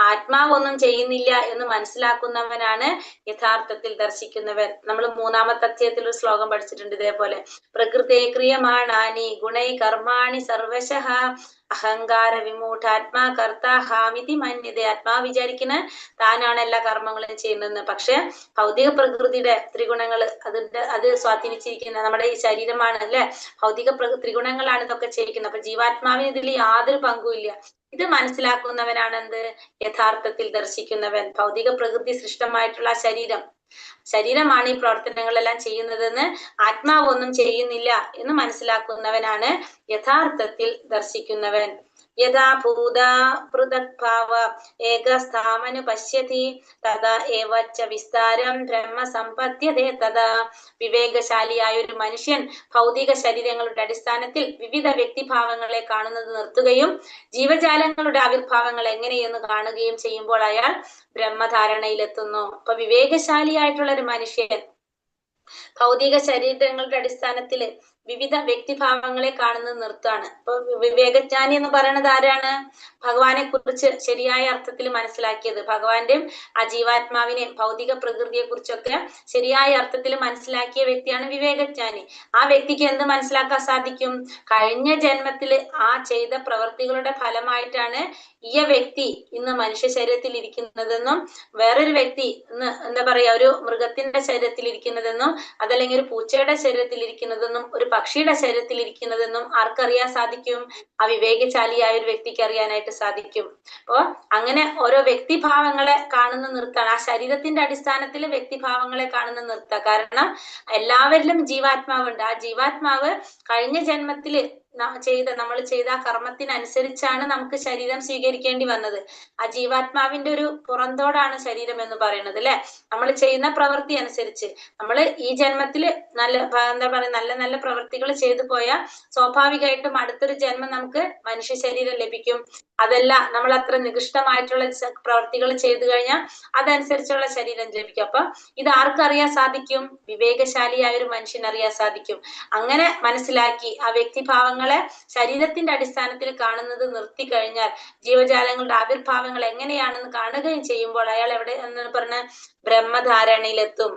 ആത്മാവ് ഒന്നും ചെയ്യുന്നില്ല എന്ന് മനസ്സിലാക്കുന്നവനാണ് യഥാർത്ഥത്തിൽ ദർശിക്കുന്നവൻ. നമ്മൾ മൂന്നാമത്തെ അധ്യായത്തിൽ ഒരു ശ്ലോകം പഠിച്ചിട്ടുണ്ട് ഇതേപോലെ. പ്രകൃതേ ക്രിയമാണാനി ഗുണൈ കർമാണി സർവശഃ അഹങ്കാര വിമൂഢാത്മാ കർത്താഹാമിതി മന്യതേ. ആത്മാവ് വിചാരിക്കുന്ന താനാണ് എല്ലാ കർമ്മങ്ങളും ചെയ്യുന്നതെന്ന്. പക്ഷെ ഭൗതിക പ്രകൃതിയുടെ ത്രിഗുണങ്ങൾ അത് സ്വാധീനിച്ചിരിക്കുന്ന നമ്മുടെ ഈ ശരീരമാണ് അല്ലെ? ഭൗതിക ത്രിഗുണങ്ങളാണ് ഇതൊക്കെ ചെയ്യിക്കുന്നത്. അപ്പൊ ജീവാത്മാവിന് ഇതിൽ യാതൊരു പങ്കും ഇല്ല. ഇത് മനസ്സിലാക്കുന്നവനാണ് എന്ത്? യഥാർത്ഥത്തിൽ ദർശിക്കുന്നവൻ. ഭൗതിക പ്രകൃതി സൃഷ്ടമായിട്ടുള്ള ശരീരമാണ് ഈ പ്രവർത്തനങ്ങളെല്ലാം ചെയ്യുന്നതെന്ന് ആത്മാവ് ഒന്നും ചെയ്യുന്നില്ല എന്ന് മനസ്സിലാക്കുന്നവനാണ് യഥാർത്ഥത്തിൽ ദർശിക്കുന്നവൻ. യഥാ ഭൂത പൃഥക് ഭാവ ഏകസ്ഥാമനു പശ്യതി തഥാ ഏവ ച വിസ്താരം ബ്രഹ്മ സമ്പദ്യതേ തഥാ. വിവേകശാലിയായ ഒരു മനുഷ്യൻ ഭൗതിക ശരീരങ്ങളുടെ അടിസ്ഥാനത്തിൽ വിവിധ വ്യക്തിഭാവങ്ങളെ കാണുന്നത് നിർത്തുകയും ജീവജാലങ്ങളുടെ ആവിർഭാവങ്ങൾ എങ്ങനെയെന്ന് കാണുകയും ചെയ്യുമ്പോൾ അയാൾ ബ്രഹ്മധാരണയിലെത്തുന്നു. അപ്പൊ വിവേകശാലിയായിട്ടുള്ള ഒരു മനുഷ്യൻ ഭൗതിക ശരീരങ്ങളുടെ അടിസ്ഥാനത്തിൽ വിവിധ വ്യക്തിഭാവങ്ങളെ കാണുന്നത് നിർത്താണ്. അപ്പൊ വിവേകജ്ഞാനി എന്ന് പറയുന്നത് ആരാണ്? ഭഗവാനെ കുറിച്ച് ശരിയായ അർത്ഥത്തിൽ മനസ്സിലാക്കിയത്, ഭഗവാന്റെയും ആ ജീവാത്മാവിനെയും ഭൗതിക പ്രകൃതിയെ കുറിച്ചൊക്കെ ശരിയായ അർത്ഥത്തിൽ മനസ്സിലാക്കിയ വ്യക്തിയാണ് വിവേകജ്ഞാനി. ആ വ്യക്തിക്ക് എന്ത് മനസ്സിലാക്കാൻ സാധിക്കും? കഴിഞ്ഞ ജന്മത്തിൽ ആ ചെയ്ത പ്രവൃത്തികളുടെ ഫലമായിട്ടാണ് ഈ വ്യക്തി ഇന്ന് മനുഷ്യ ശരീരത്തിൽ ഇരിക്കുന്നതെന്നും വേറൊരു വ്യക്തി ഇന്ന് എന്താ പറയാ ഒരു മൃഗത്തിന്റെ ശരീരത്തിൽ ഇരിക്കുന്നതെന്നും അതല്ലെങ്കിൽ ഒരു പൂച്ചയുടെ ശരീരത്തിൽ ഇരിക്കുന്നതെന്നും ഒരു പക്ഷിയുടെ ശരീരത്തിൽ ഇരിക്കുന്നതെന്നും ആർക്കറിയാൻ സാധിക്കും? ആ വിവേകശാലിയായ ഒരു വ്യക്തിക്ക് അറിയാനായിട്ട് സാധിക്കും. അപ്പോ അങ്ങനെ ഓരോ വ്യക്തിഭാവങ്ങളെ കാണുന്ന നിർത്താണ്, ആ ശരീരത്തിന്റെ അടിസ്ഥാനത്തിൽ വ്യക്തിഭാവങ്ങളെ കാണുന്ന നിർത്ത. കാരണം എല്ലാവരിലും ജീവാത്മാവുണ്ട്. ആ ജീവാത്മാവ് കഴിഞ്ഞ ജന്മത്തില് നമ്മൾ ചെയ്ത ആ കർമ്മത്തിനനുസരിച്ചാണ് നമുക്ക് ശരീരം സ്വീകരിക്കേണ്ടി വന്നത്. ആ ജീവാത്മാവിന്റെ ഒരു പുറന്തോടാണ് ശരീരം എന്ന് പറയുന്നത് അല്ലെ? നമ്മൾ ചെയ്യുന്ന പ്രവൃത്തി അനുസരിച്ച് നമ്മൾ ഈ ജന്മത്തില് നല്ല എന്താ പറയാ നല്ല നല്ല പ്രവൃത്തികൾ ചെയ്തു പോയാൽ സ്വാഭാവികമായിട്ടും അടുത്തൊരു ജന്മം നമുക്ക് മനുഷ്യ ശരീരം ലഭിക്കും. അതല്ല നമ്മൾ അത്ര നികൃഷ്ടമായിട്ടുള്ള പ്രവൃത്തികൾ ചെയ്തു കഴിഞ്ഞാൽ അതനുസരിച്ചുള്ള ശരീരം ലഭിക്കും. അപ്പൊ ഇത് ആർക്കറിയാൻ സാധിക്കും? വിവേകശാലിയായ ഒരു മനുഷ്യനറിയാൻ സാധിക്കും. അങ്ങനെ മനസ്സിലാക്കി ആ വ്യക്തിഭാവങ്ങളെ ശരീരത്തിന്റെ അടിസ്ഥാനത്തിൽ കാണുന്നത് നിർത്തി കഴിഞ്ഞാൽ ജീവജാലങ്ങളുടെ ആവിർഭാവങ്ങൾ എങ്ങനെയാണെന്ന് കാണുകയും ചെയ്യുമ്പോൾ അയാൾ എവിടെ എന്ന് പറഞ്ഞ ബ്രഹ്മധാരണയിലെത്തും.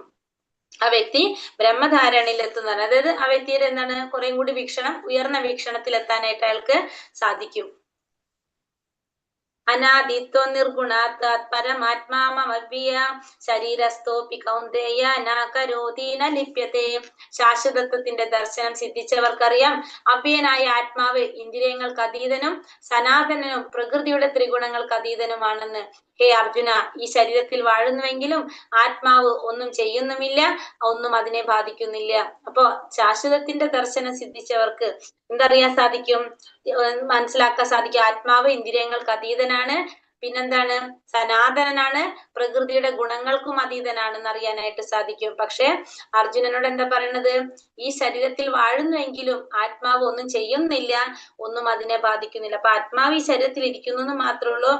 ആ വ്യക്തി ബ്രഹ്മധാരണയിലെത്തുന്നതാണ്. അതായത് ആ വ്യക്തിയുടെ എന്താണ് കുറേം കൂടി വീക്ഷണം, ഉയർന്ന വീക്ഷണത്തിൽ എത്താനായിട്ട് അയാൾക്ക് സാധിക്കും. അനാദിത്വ നിർഗുണാത് പരമാത്മാ മമവ്യ ശരീരസ്ഥോപി കൗന്ദേയ ന കരോതി ന ലിപ്യതേ. ശാശ്വതത്വത്തിന്റെ ദർശനം സിദ്ധിച്ചവർക്കറിയാം അവ്യനായ ആത്മാവ് ഇന്ദ്രിയങ്ങൾക്ക് അതീതനും സനാതനനും പ്രകൃതിയുടെ ത്രിഗുണങ്ങൾക്ക് അതീതനുമാണെന്ന്. ഹേ അർജുന, ഈ ശരീരത്തിൽ വാഴുന്നുവെങ്കിലും ആത്മാവ് ഒന്നും ചെയ്യുന്നുമില്ല, ഒന്നും അതിനെ ബാധിക്കുന്നില്ല. അപ്പോ ശാശ്വതത്തിന്റെ ദർശനം സിദ്ധിച്ചവർക്ക് എന്തറിയാൻ സാധിക്കും? മനസ്സിലാക്കാൻ സാധിക്കും ആത്മാവ് ഇന്ദ്രിയങ്ങൾക്ക് അതീതനാണ്, പിന്നെന്താണ്? സനാതനനാണ്, പ്രകൃതിയുടെ ഗുണങ്ങൾക്കും അതീതനാണെന്ന് അറിയാനായിട്ട് സാധിക്കും. പക്ഷെ അർജുനനോട് എന്താ പറയണത്? ഈ ശരീരത്തിൽ വാഴുന്നുവെങ്കിലും ആത്മാവ് ഒന്നും ചെയ്യുന്നില്ല, ഒന്നും അതിനെ ബാധിക്കുന്നില്ല. അപ്പൊ ആത്മാവ് ഈ ശരീരത്തിൽ ഇരിക്കുന്നു എന്ന് മാത്രമേ ഉള്ളൂ,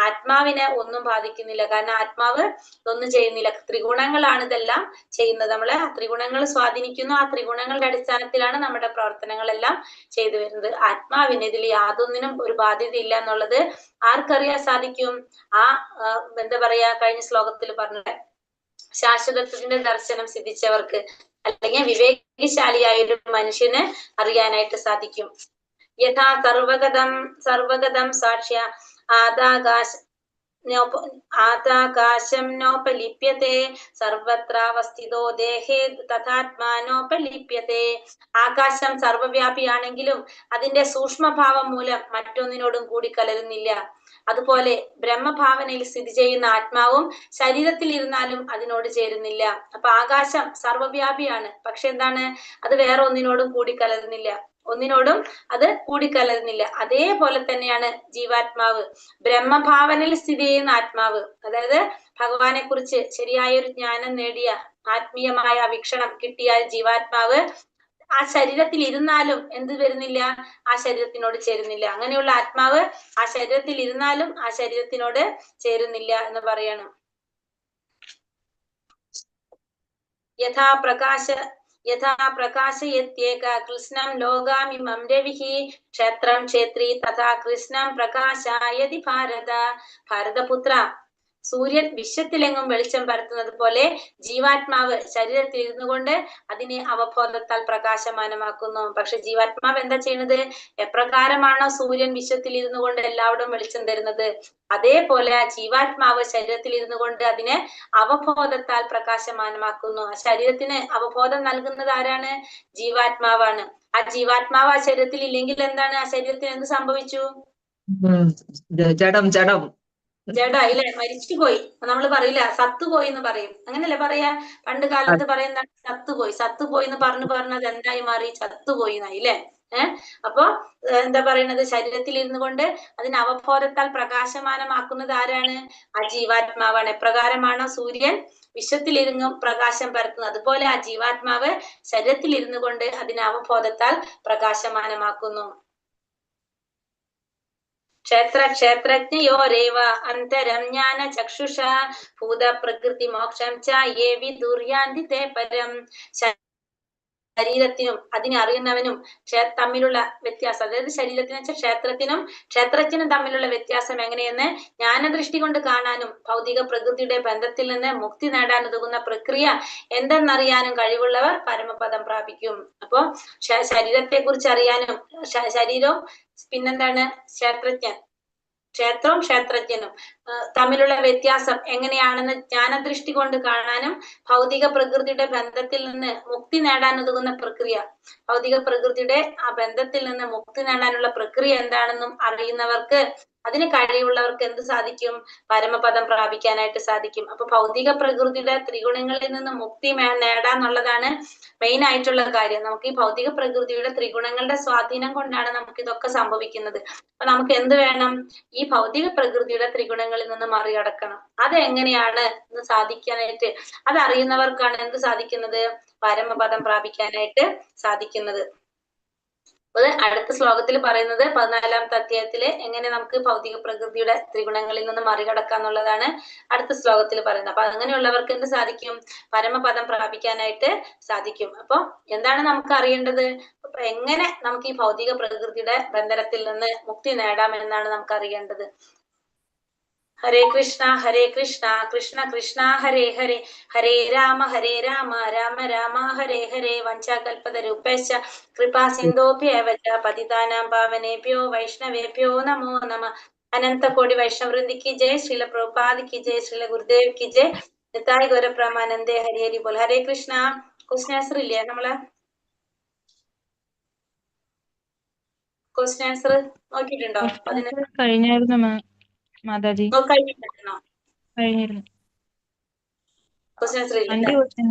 ആത്മാവിനെ ഒന്നും ബാധിക്കുന്നില്ല. കാരണം ആത്മാവ് ഒന്നും ചെയ്യുന്നില്ല. ത്രിഗുണങ്ങളാണ് ഇതെല്ലാം ചെയ്യുന്നത്. നമ്മളെ ത്രിഗുണങ്ങൾ സ്വാധീനിക്കുന്നു. ആ ത്രിഗുണങ്ങളുടെ അടിസ്ഥാനത്തിലാണ് നമ്മുടെ പ്രവർത്തനങ്ങളെല്ലാം ചെയ്തു വരുന്നത്. ആത്മാവിന് ഇതിൽ യാതൊന്നിനും ഒരു ബാധ്യതയില്ല എന്നുള്ളത് ആർക്കറിയാൻ സാധിക്കും? ആ എന്താ പറയാ, കഴിഞ്ഞ ശ്ലോകത്തിൽ പറഞ്ഞ ശാശ്വതത്വത്തിന്റെ ദർശനം സിദ്ധിച്ചവർക്ക്, അല്ലെങ്കിൽ വിവേകശാലിയായ ഒരു മനുഷ്യന് അറിയാനായിട്ട് സാധിക്കും. യഥാ സർവഗതം സർവഗതം സാക്ഷ്യ ആദാകാശ ആദാകാശം നോപലിപ്യത്തെ സർവത്രാവസ്ഥിതോ ദേഹേ തഥാത്മാനോപലിപ്യത്തെ. ആകാശം സർവവ്യാപിയാണെങ്കിലും അതിന്റെ സൂക്ഷ്മഭാവം മൂലം മറ്റൊന്നിനോടും കൂടി കലരുന്നില്ല. അതുപോലെ ബ്രഹ്മഭാവനയിൽ സ്ഥിതി ചെയ്യുന്ന ആത്മാവും ശരീരത്തിൽ ഇരുന്നാലും അതിനോട് ചേരുന്നില്ല. അപ്പൊ ആകാശം സർവവ്യാപിയാണ്, പക്ഷെ എന്താണ്? അത് വേറെ ഒന്നിനോടും കൂടിക്കലരുന്നില്ല, ഒന്നിനോടും അത് കൂടിക്കലരുന്നില്ല. അതേപോലെ തന്നെയാണ് ജീവാത്മാവ്, ബ്രഹ്മഭാവനയിൽ സ്ഥിതി ചെയ്യുന്ന ആത്മാവ്, അതായത് ഭഗവാനെ കുറിച്ച് ശരിയായ ഒരു ജ്ഞാനം നേടിയ ആത്മീയമായ വീക്ഷണം കിട്ടിയ ജീവാത്മാവ് ആ ശരീരത്തിൽ ഇരുന്നാലും എന്ത് വരുന്നില്ല? ആ ശരീരത്തിനോട് ചേരുന്നില്ല. അങ്ങനെയുള്ള ആത്മാവ് ആ ശരീരത്തിൽ ഇരുന്നാലും ആ ശരീരത്തിനോട് ചേരുന്നില്ല എന്ന് പറയണം. യഥാ പ്രകാശ യഥാ പ്രകാശയത്യേക കൃഷ്ണം ലോകാമിമം രവിഃ ക്ഷേത്രം ക്ഷേത്രി തഥാ കൃഷ്ണം പ്രകാശായതി ഭാരത. ഭാരതപുത്ര, സൂര്യൻ വിശ്വത്തിലെങ്ങും വെളിച്ചം പരത്തുന്നത് പോലെ ജീവാത്മാവ് ശരീരത്തിൽ ഇരുന്നു കൊണ്ട് അതിനെ അവബോധത്താൽ പ്രകാശമാനമാക്കുന്നു. പക്ഷെ ജീവാത്മാവ് എന്താ ചെയ്യുന്നത്? എപ്രകാരമാണോ സൂര്യൻ വിശ്വത്തിൽ ഇരുന്നു കൊണ്ട് എല്ലാവടും വെളിച്ചം തരുന്നത്, അതേപോലെ ആ ജീവാത്മാവ് ശരീരത്തിൽ ഇരുന്നു കൊണ്ട് അതിനെ അവബോധത്താൽ പ്രകാശമാനമാക്കുന്നു. ആ ശരീരത്തിന് അവബോധം നൽകുന്നത് ആരാണ്? ജീവാത്മാവാണ്. ആ ജീവാത്മാവ് ആ ശരീരത്തിൽ ഇല്ലെങ്കിൽ എന്താണ്? ആ ശരീരത്തിന് എന്ത് സംഭവിച്ചു? ജഡം ജഡം ജഡ ഇല്ലേ, മരിച്ചുപോയി. നമ്മള് പറയില്ല സത്തുപോയി എന്ന് പറയും. അങ്ങനല്ലേ പറയാ? പണ്ട് കാലത്ത് പറയുന്ന സത്തുപോയി സത്തുപോയി എന്ന് പറഞ്ഞു പറഞ്ഞത് എന്തായി മാറി? ചത്തുപോയി എന്നായി അല്ലേ? അപ്പൊ എന്താ പറയണത്? ശരീരത്തിൽ ഇരുന്നു കൊണ്ട് അതിനെ അവബോധത്താൽ പ്രകാശമാനമാക്കുന്നത് ആരാണ്? ആ ജീവാത്മാവാണ്. എപ്രകാരമാണോ സൂര്യൻ വിശ്വത്തിലിരുന്നും പ്രകാശം പരത്തുന്നത്, അതുപോലെ ആ ജീവാത്മാവ് ശരീരത്തിൽ ഇരുന്നു കൊണ്ട് അതിനെ അവബോധത്താൽ പ്രകാശമാനമാക്കുന്നു. ക്ഷേത്ര ക്ഷേത്രജ്ഞയോരേവ അന്തരം ജ്ഞാന ചക്ഷുഷ ഭൂത പ്രകൃതി മോക്ഷം ച യേ വിദുർയാന്തി തേ പരം. ശരീരത്തിനും അതിനെ അറിയുന്നവനും തമ്മിലുള്ള വ്യത്യാസം, അതായത് ശരീരത്തിന് വെച്ചാൽ ക്ഷേത്രത്തിനും ക്ഷേത്രജ്ഞനും തമ്മിലുള്ള വ്യത്യാസം എങ്ങനെയെന്ന് ജ്ഞാനദൃഷ്ടി കൊണ്ട് കാണാനും ഭൗതിക പ്രകൃതിയുടെ ബന്ധത്തിൽ നിന്ന് മുക്തി നേടാൻ ഉതകുന്ന പ്രക്രിയ എന്തെന്നറിയാനും കഴിവുള്ളവർ പരമപദം പ്രാപിക്കും. അപ്പോ ശരീരത്തെ കുറിച്ച് അറിയാനും ശരീരവും പിന്നെന്താണ് ക്ഷേത്രജ്ഞൻ, ക്ഷേത്രവും ക്ഷേത്രജ്ഞനും തമ്മിലുള്ള വ്യത്യാസം എങ്ങനെയാണെന്ന് ജ്ഞാനദൃഷ്ടി കൊണ്ട് കാണാനും ഭൗതിക പ്രകൃതിയുടെ ബന്ധത്തിൽ നിന്ന് മുക്തി നേടാൻ ഉതകുന്ന പ്രക്രിയ, ഭൗതിക പ്രകൃതിയുടെ ആ ബന്ധത്തിൽ നിന്ന് മുക്തി നേടാനുള്ള പ്രക്രിയ എന്താണെന്നും അറിയുന്നവർക്ക്, അതിന് കഴിവുള്ളവർക്ക് എന്ത് സാധിക്കും? പരമപദം പ്രാപിക്കാനായിട്ട് സാധിക്കും. അപ്പൊ ഭൗതിക പ്രകൃതിയുടെ ത്രിഗുണങ്ങളിൽ നിന്ന് മുക്തി നേടാന്നുള്ളതാണ് മെയിൻ ആയിട്ടുള്ള കാര്യം. നമുക്ക് ഈ ഭൗതിക പ്രകൃതിയുടെ ത്രിഗുണങ്ങളുടെ സ്വാധീനം കൊണ്ടാണ് നമുക്ക് ഇതൊക്കെ സംഭവിക്കുന്നത്. അപ്പൊ നമുക്ക് എന്ത് വേണം? ഈ ഭൗതിക പ്രകൃതിയുടെ ത്രിഗുണങ്ങളിൽ നിന്ന് മറികടക്കണം. അതെങ്ങനെയാണ് എന്ന് സാധിക്കാനായിട്ട്, അതറിയുന്നവർക്കാണ് എന്ത് സാധിക്കുന്നത്? പരമപദം പ്രാപിക്കാനായിട്ട് സാധിക്കുന്നത്. അത് അടുത്ത ശ്ലോകത്തിൽ പറയുന്നത് 14-ാമത്തെ അധ്യായത്തില് എങ്ങനെ നമുക്ക് ഭൗതിക പ്രകൃതിയുടെ ത്രിഗുണങ്ങളിൽ നിന്ന് മറികടക്കാം എന്നുള്ളതാണ് അടുത്ത ശ്ലോകത്തിൽ പറയുന്നത്. അപ്പൊ അങ്ങനെയുള്ളവർക്ക് എന്ത് സാധിക്കും? പരമപദം പ്രാപിക്കാനായിട്ട് സാധിക്കും. അപ്പൊ എന്താണ് നമുക്ക് അറിയേണ്ടത്? അപ്പൊ എങ്ങനെ നമുക്ക് ഈ ഭൗതിക പ്രകൃതിയുടെ ബന്ധനത്തിൽ നിന്ന് മുക്തി നേടാം എന്നാണ് നമുക്ക് അറിയേണ്ടത്. ഹരേ കൃഷ്ണ ഹരേ കൃഷ്ണ കൃഷ്ണ കൃഷ്ണ ഹരേ ഹരേ ഹരേ രാമ ഹരേ രാമ രാമ രാമ ഹരേ ഹരേ. വഞ്ചാകൽപതരൂപേശ കൃപാ സിന്ധോഭ്യേവ ച പതിതാനാം പാവനേഭ്യോ വൈഷ്ണവേഭ്യോ നമോ നമ. അനന്തകോടി വൈഷ്ണവൃന്ദി കി ജയ, ശ്രീല പ്രഭുപാദ് കി ജയ, ശ്രീല ഗുരുദേവ് കി ജയ. നിതായ് ഗൗരപ്രമാനന്ദേ ഹരി ഹരി ബോൽ. ഹരേ കൃഷ്ണ. ക്വസ്റ്റ്യൻ ആൻസർ ഇല്ലേ? നമ്മളെ ക്വസ്റ്റ്യൻ ആൻസർ നോക്കിയിട്ടുണ്ടോ? കഴിഞ്ഞായിരുന്നു മാതാജി. കഴിഞ്ഞിരുന്നു. ക്വസ്റ്റ്യൻ ആൻസർ ഇല്ല. 5 ക്വസ്റ്റ്യൻ.